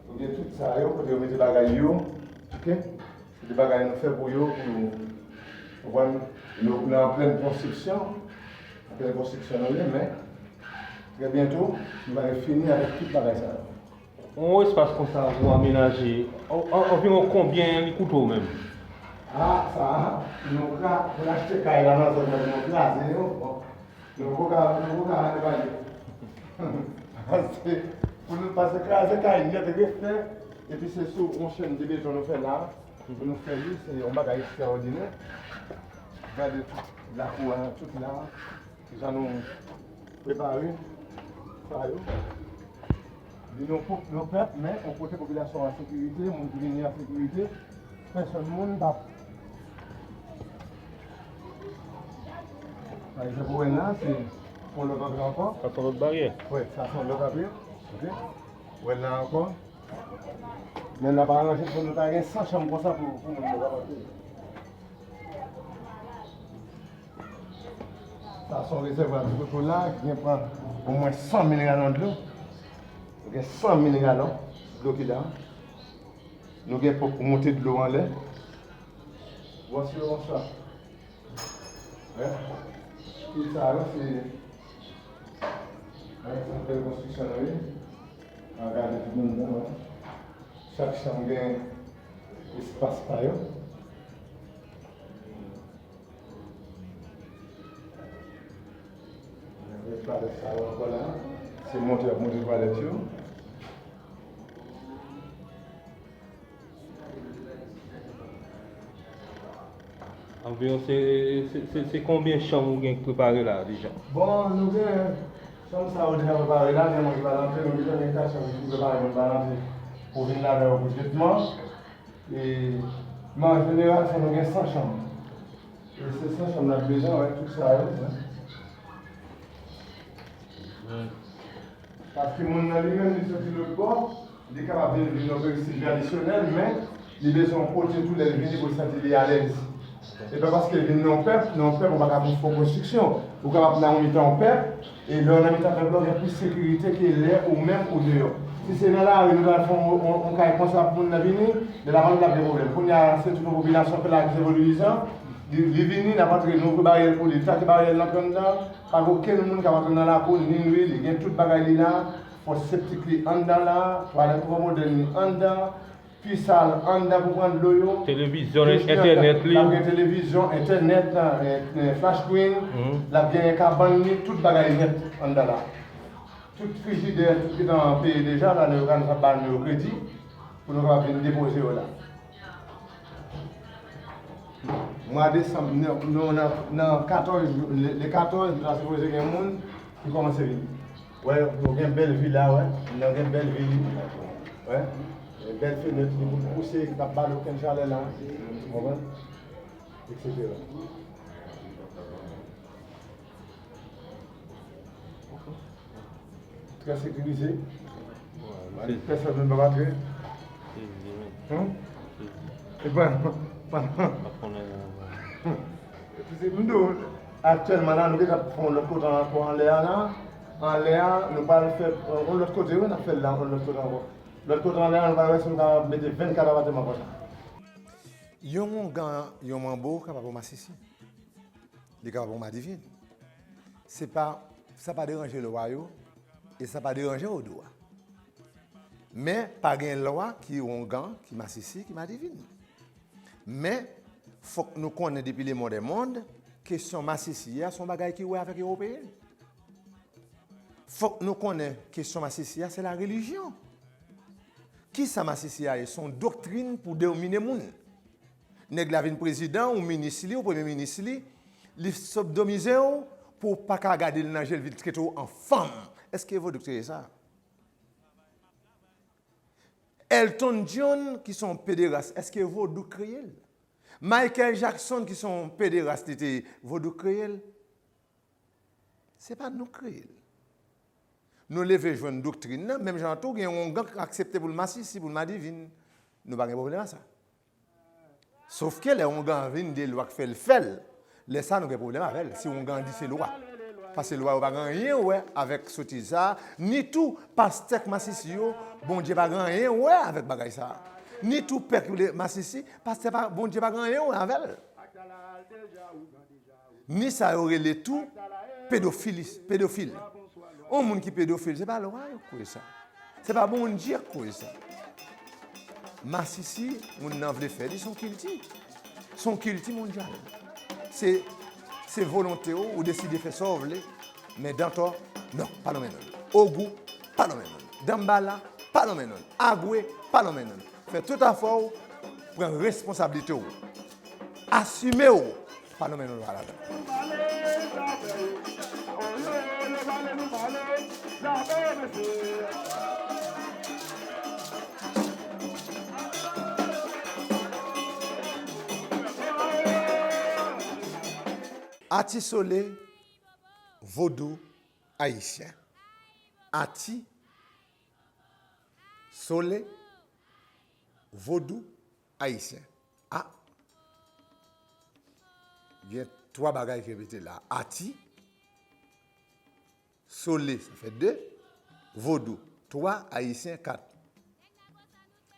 Ou gen tout sa yo, kote yo mete bagay yo, oke? Se de bagay nou fè pou yo, pou yo, konprann, yo nan plèn konstriksyon, nan plèn konstriksyon nou ye, men trè byento, nou va fini avèk tout bagay sa yo. Yon espas konsa pou amenaje, an-, an-, anviwon konbyen li koute w menm? A, sa, nou ka, pou n achte kay la nan zòn nan, pou nou kraze yo, bon, nou poko ka, nou poko ka ale pale. Paske, pou nou, paske kraze kay nèt, refè, epi se sou yon chèn de beton nou fè la, pou nou fè li, se yon bagay ekstraòdinè. Gade tout lakou a, tout la. Jan nou prepare sa yo. Vin yon pèp, yon pèp, men yon kote popilasyon an sekirite, moun ki vini an sekirite, pèsonn moun p ap, Pa egzanp, ou wè la, se yon lòt antre ankò. Sa se yon lòt baryè. Wi, sa se yon lòt antre. Ok. Ou wè la ankò. Men n ap aranje pou nou ta gen san chanm konsa pou, pou moun yo kapab viv. Sa se yon rezèvwa dlo tou la, ki gen pran omwen san mil galon dlo. Nou gen san mil galon dlo ki la. Nou gen ponp pou monte dlo anlè. Bonswa, bonswa. Wi. Tout sa yo, se, wi, se bèl konstriksyon nou ye. An gade tout anndan, wi. Chak chanm gen espas pa yo. Twalèt sa yo ankò la. Se monte y ap monte twalèt yo. Anviwon se, se, se, se konbyen chanm ou gen prepare la deja? Bon, nou gen chanm sa yo deja prepare la, gen moun ki pa rantre, nou deja gen kat chanm ki prepare, moun pa rantre. Pou vin ladan yo pou tretman. E, men an jeneral, sa nou gen san chanm. E se san chanm n ap bezwen, wè, tout sa yo, wè. Paske moun nan li menm, li soti lòt bò, li kapab vin, vin nan peristil tradisyonèl, men li bezwen yon kote tou lè l vini pou l santi li alèz. E pa paske l vin nan yon pèp, nan yon pèp ou pa ka fè yon konstriksyon. Ou kapab nan yon mitan yon pèp, e lè w nan mitan pèp la, ou gen plis sekirite ke lè ou menm ou deyò. Si se nan lari, nou ta fè yon, yon, yon kay konsa pou moun nan vini, lè l ap antre, l ap gen pwoblèm. Kounye a, se tout yon popilasyon ke la ki se vodouizan, li, li vini, n ap antre, nou ouvri baryè l pou li. Li ta ke baryè l nan anndan, pa gen okenn moun k ap antre nan lakou l, ni nwi, li gen tout bagay li la, fòs septik li anndan la, twalèt twò modèn li anndan, pi sal anndan pou pran dlo yo. Televizyon, entènèt li. L ap gen televizyon, entènèt, eh, eh, flash screen, l ap gen kabann li, tout bagay nèt anndan la. Tout frijidè, tout ki t an peye deja, la, nou ka, nou ka ba nou yo kredi pou nou kapab vin depoze yo la. Mwa desanm, nou, nou nan, nan katòz, le, le katòz, nou ta sipoze gen moun ki kòmanse vini. Wè, nou gen bèl vila, wè. Nou gen bèl vila. Wè. Bèl fenèt, li pou pouse, ki p ap ba nou okenn chalè la. Ou konprann? Etsetera. Trè sekirize. Pèsòn menm pa antre. Sezi, wi. Hum? Sezi. E pa, pa, pa. Pa konnen, non. Epi se m di w, aktyèlman la, nou gentan fè yon lòt kote ankò anlè a la. Anlè a, nou pral fè, euh, yon lòt kote, wi, n ap fè l la, yon lòt kote ankò. Lòt kote anlè a, nou pral wè si nou kapab mete vennkat apatèman konsa. Yon oungan, yon manbo kapab yon masisi. Li kapab yon madivin. Se pa, sa pa deranje lwa yo, e sa pa deranje Odo a. Men, pa gen lwa ki oungan, ki masisi, ki madivin. Men, fòk nou konnen depi lemon dè mond, kesyon masisi a se yon bagay ki wè avèk ewopeyen. Fòk nou konnen kesyon masisi a se la relijyon. Kisa masisi a ye? Se yon doktrin pou domine moun. Nèg la vin prezidan ou minis li ou premye minis li, li sodomize w pou w pa ka gade l nan je l, vin trete w an fanm. Èske vodou k kreye sa? Elton John, ki se yon pederas, èske vodou k kreye l? Michael Jackson, ki se yon pederas, li te, vodou k kreye l? Se pa nou k kreye l. Nou leve jwenn doktrin nan, menm jan tou, gen yon oungan k aksepte pou l masisi, pou l madivin. Nou pa gen pwoblèm a sa. Sof ke lè oungan vin de lwa k fè l fè l, lè sa nou gen pwoblèm avè l, si oungan di se lwa. Paske lwa yo pa gen anyen wè avèk sotiz sa, ni tou pastè k masisi yo, Bondye pa gen anyen wè avèk bagay sa. Ni tou pèp masisi, pastè pa, Bondye pa gen anyen wè avè l. Ni sa yo rele tou pedofilis, pedofil. Yon moun ki pedofil, se pa lwa yo k kreye sa. Se pa Bondye k kreye sa. Masisi, moun nan vle fè li, se yon kilti. Se yon kilti mondyal. Se, se volonte w, ou deside fè sa w vle. Men Dantò, non, pa nan men nonm. Ogou, pa nan men nonm. Danmbala, pa nan men nonm. Agwe, pa nan men nonm. Fè tout afè w, pran responsablite w. Asime w, pa nan men nonm pa ladan. Atis Sole, Vodou ayisyen. Ati, Sole, Vodou ayisyen. A. Gen twa bagay ki repete la. Ati, Sole, sa fè de. Vodou, twa. Ayisyen, kat.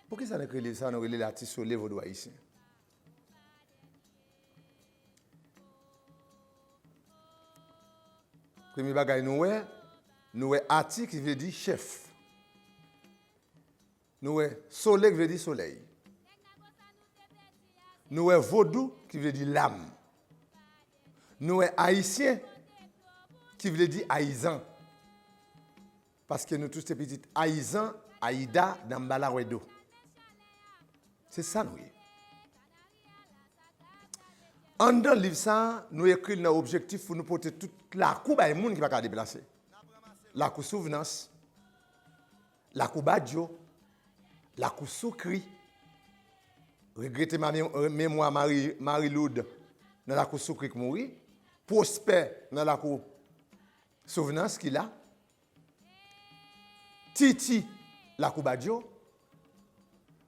Poukisa nou ekri liv sa, nou rele l Ati, Sole, Vodou ayisyen? Premye bagay nou wè, nou wè Ati ki vle di chèf. Nou wè Sole ki vle di solèy. Nou wè Vodou ki vle di lam. Nou wè Ayisyen ki vle di ayizan. Paske nou tout se pitit Ayizan, Ayida, Danmbala, Wèdo. Se sa nou ye. Anndan liv sa a, nou ekri l nan objektif pou nou pote tout lakou bay moun ki pa ka deplase. Lakou Souvnans, lakou Badyo, lakou Soukri. Regrete ma-, memwa Mari, Mari Loud nan lakou Soukri k mouri. Pwospè nan lakou Souvnans ki la. Titi, lakou Badyo,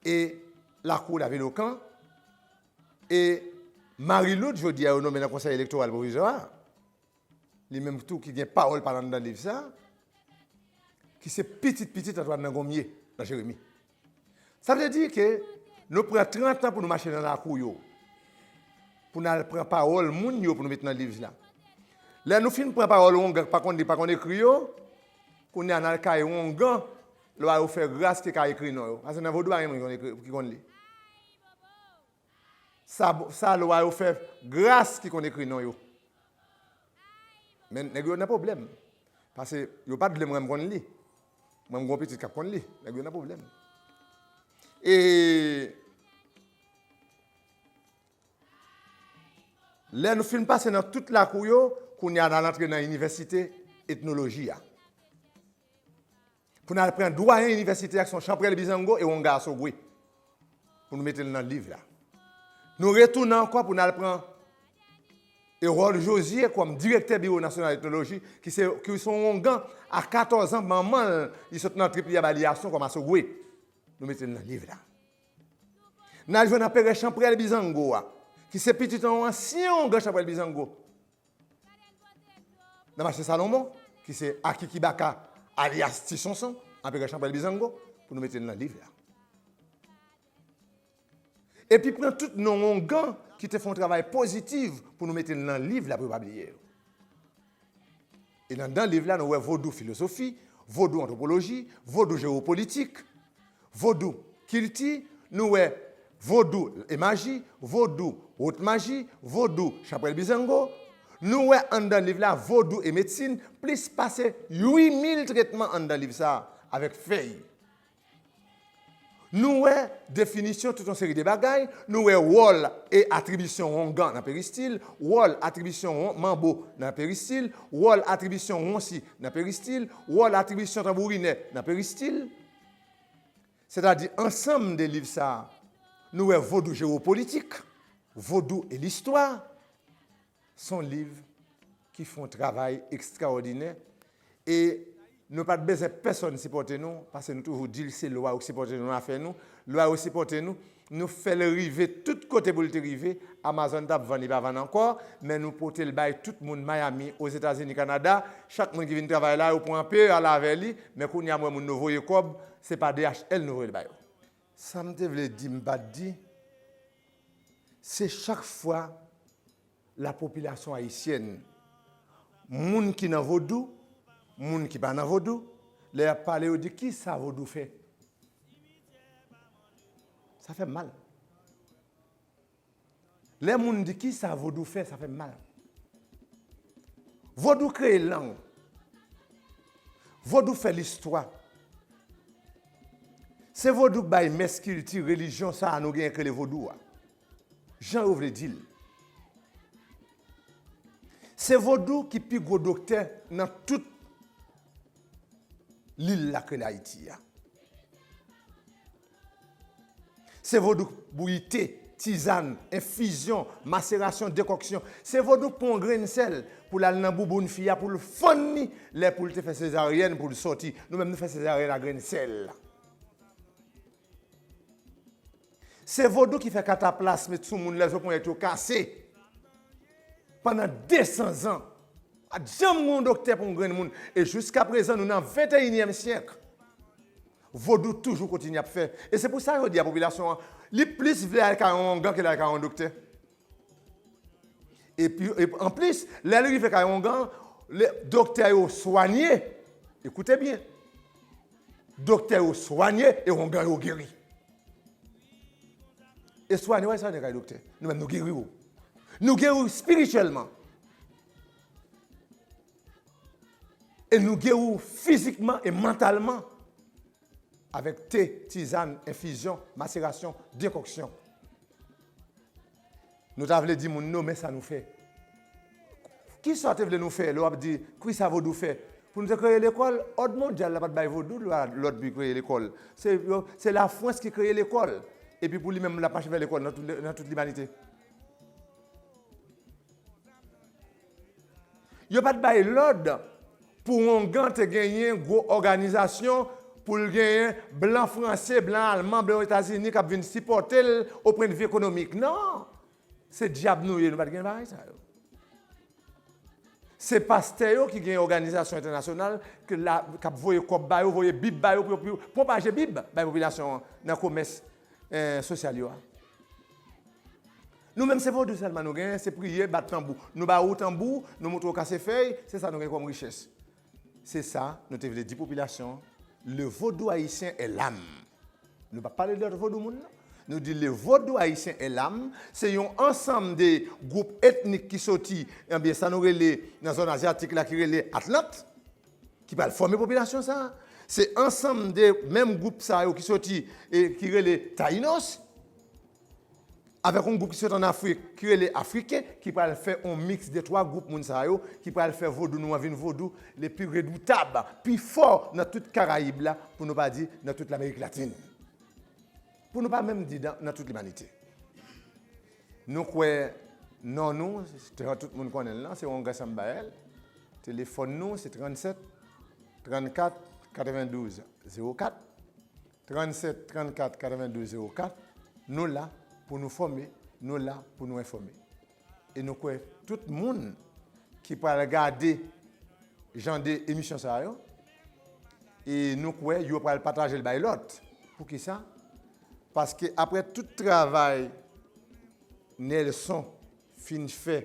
e lakou Lavil Okan, e Mari Loud, jodi a, yo nonmen nan Konsèy Elektoral Pwovizwa a, li menm tou ki gen pawòl pa l anndan liv sa, ki se pitit pitit Antwàn nan Gonmye, nan Jeremi. Sa vle di ke nou pran trant an pou nou mache nan lakou yo, pou n al pran pawòl moun yo pou nou met nan liv la. Lè nou fin pran pawòl wongan k pa konn li, pa konn ekri yo, kounye a n al kay wongan, lwa yo fè gras ki ka ekri non yo. Paske nan vodou pa gen moun ki konn ekri, ki konn li. Sa, sa lwa yo fè gras ki konn ekri non yo. Men nèg yo nan pwoblèm. Paske yo pa t vle mwen m konn li. Mwen m gon pitit k ap konn li. Nèg yo nan pwoblèm. E lè nou fin pase nan tout lakou yo, kounye a n al antre nan inivèsite etnoloji a. Pou n al pran dwayen inivèsite a, ki se yon Chanprèl Bizango e Wonga Asogwe, pou nou mete l nan liv la. Nou retounen ankò pou n al pran Erol Josué kòm direktè Biwo Nasyonal Etnoloji, ki se, ki se yon wongan, a katòz an, manman l, li sot nan trip li a ba li Asson kòm Asogwe. Nou mete l nan liv la. N al jwenn Anperè Chanprèl Bizango a, ki se pitit yon ansyen wongan Chanprèl Bizango. Nan mache Salomon, ki se Akikibaka, alyas Ti Sonson, Anperè Chanprèl Bizango, pou nou mete l nan liv la. Epi pran tout non wongan ki te fè yon travay pozitif pou nou mete l nan liv la pou yo pa bliye yo. E nan, nan liv la, nou wè vodou filozofi, vodou antwopoloji, vodou jewopolitik, vodou kilti, nou wè vodou e maji, vodou wot maji, vodou Chanprèl Bizango. Nou wè anndan liv la vodou e medsin, plis pase uit mil tretman anndan liv sa a avèk fèy. Nou wè definisyon tout yon seri de bagay, nou wè wòl e atribisyon wongan nan peristil, wòl atribisyon won-, manbo nan peristil, wòl atribisyon wonsi nan peristil, wòl atribisyon tanbourinè nan peristil. Sètadi ansanm de liv sa a, nou wè vodou jewopolitik, vodou e listwa. Se yon liv ki fè yon travay ekstraòdinè e nou pa t bezwen pèsonn sipòte nou, paske nou toujou di l se lwa yo k sipòte nou, afè nou, lwa yo sipòte nou, nou fè l rive tout kote pou l te rive, Amazon t ap vann, li pa vann ankò, men nou pote l bay tout moun Miami, Ozetazini, Kanada, chak moun ki vin travay la, yo pran anpe, yo ale avè li, men kounye a m wè moun nou voye kòb, se pa D H L nou voye l ba yo. Sa m te vle di, m pa t di, se chak fwa lapopilasyon ayisyèn, moun ki nan vodou, moun ki pa nan vodou, lè y ap pale, yo di, "Kisa vodou fè?" Sa fè m mal. Lè moun di, "Kisa vodou fè?", sa fè m mal. Vodou kreye lang. Vodou fè listwa. Se vodou k bay mès, kilti, relijyon sa a nou genyen k rele vodou a. Jan yo vle di l. Se vodou ki pi gwo doktè nan tout lil la k rele Ayiti a. Se vodou k bouyi te, tizàn, enfizyon, maserasyon, dekòksyon. Se vodou k pran yon grenn sèl pou l al nan bouboun fi a, pou l fann li, lè pou l te fè sezaryèn pou l sòti. Nou menm, nou fè sezaryèn a grenn sèl. Se vodou ki fè kataplas met sou moun, lè zo ponyèt yo kase. Pandan de san zan, pa t janm gen yon doktè pou yon grenn moun. E jiska prezan, nou nan venteyinyèm syèk. Vodou toujou kontinye ap fè. E se pou sa yo di a popilasyon an, li plis vle al kay yon ongan ke l al kay yon doktè. Epi, epi anplis, lè l rive kay ongan, le, doktè yo swanye. Ekoute byen. Doktè yo swanye e ongan yo geri. E swanye, w al swanye kay doktè. Nou menm, nou geri w. Nou geri w espirityèlman. E nou geri w fizikman e mantalman. Avèk te, tizàn, enfizyon, maserasyon, dekòksyon. Nou ta vle di moun nou, men sa nou fè. Kisa w te vle nou fè lè w ap di, kisa vodou fè? Pou nou te kreye lekòl, òd mondyal la pa t bay vodou lòd pou kreye lekòl. Se, yo, se Lafrans ki kreye lekòl. Epi pou li menm, l ap mache fè lekòl nan tout, nan tout limanite. Yo pa t bay lòd pou ongan te genyen gwo òganizasyon, pou l genyen blan franse, blan alman, blan Etazini k ap vin sipòte l o pwennvi ekonomik. Non! Se dyab nou ye, nou pa t gen bagay sa yo. Se pastè yo ki gen òganizasyon entènasyonal ke la, k ap voye kòb ba yo, voye bib ba yo pou yo, pou yo pwopaje bib bay popilasyon an nan komès, eh, sosyal yo a. Nou menm se vodou sèlman nou genyen, se priye, bat tanbou. Nou ba ou tanbou, nou montre w kase fèy, se sa nou gen kòm richès. Se sa nou te vle di popilasyon an. Le vodou ayisyen est l'âme. Nou pa pale de lòt vodou moun nan. Nou di le vodou ayisyen est l'âme, se yon ansanm de gwoup etnik ki soti, ebyen, sa nou rele nan zòn azyatik la ki rele Atlant, ki pral fòme popilasyon sa a. Se ansanm de menm gwoup sa yo ki soti, e ki rele Tayinos, avèk yon gwoup ki soti ann Afrik, ki rele Afriken, ki pral fè yon miks de twa gwoup moun sa yo, ki pral fè vodou nou an vin vodou le pi redoutab, pi fò nan tout Karayib la, pou nou pa di nan tout Lamerik Latin. Pou nou pa menm di nan, nan tout limanite. Nou kwè non nou, se, tout moun konnen l lan, se Ongan Sambayèl. Telefòn nou, se trannsèt, trannkat, katrevendouz, zewo kat. Trannsèt, trannkat, katrevendouz, zewo kat. Nou la pou nou fòme, nou la pou nou enfòme. E nou kwè tout moun ki pral gade jan de emisyon sa yo, e nou kwè yo pral pataje l bay lòt. Poukisa? Paske apre tout travay Nelson fin fè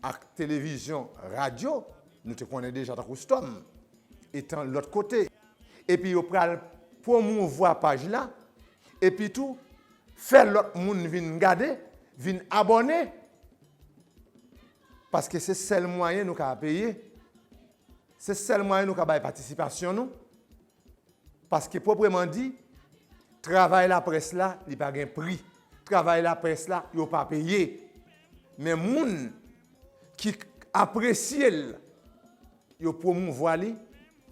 ak televizyon, radyo, nou te konnen deja tankou Storm, etan lòt kote. Epi yo pral pwomouvwa paj la, epi tou fè lòt moun vin gade, vin abòne, paske se sèl mwayen nou ka peye, se sèl mwayen nou ka bay patisipasyon nou. Paske pwopreman di, travay laprès la, li pa gen pri. Travay laprès la, yo pa peye. Men moun ki apresye l, yo pwomouvwa li,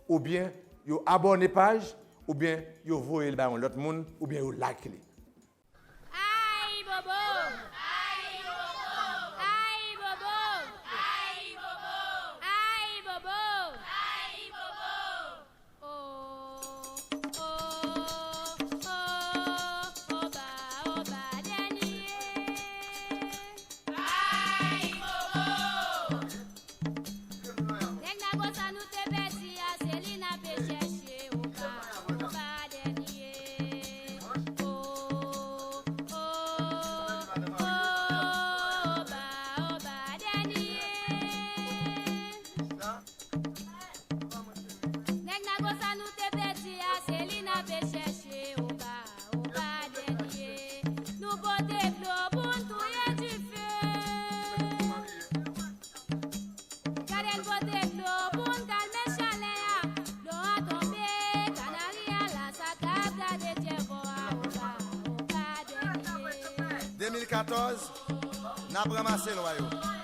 oubyen yo abòne paj, oubyen yo voye l bay yon lòt moun, oubyen yo like li. Ayibobo! Ayibobo! Nèg Nago sa nou te pèdi a, se li n ape chèche, Oba, Oba dènye. O, o, o, Oba, Oba dènye. Nèg Nago sa nou te pèdi a, se li n ape chèche, Oba, Oba dènye. Nou pote dlo pou n touye dife. Gade n pote dlo pou n kalme chalè a. Dlo a tonbe, kanari a la, sa k ap gade Djèvò a, Oba, Oba dènye. De mil katòz, n ap ranmase lwa yo.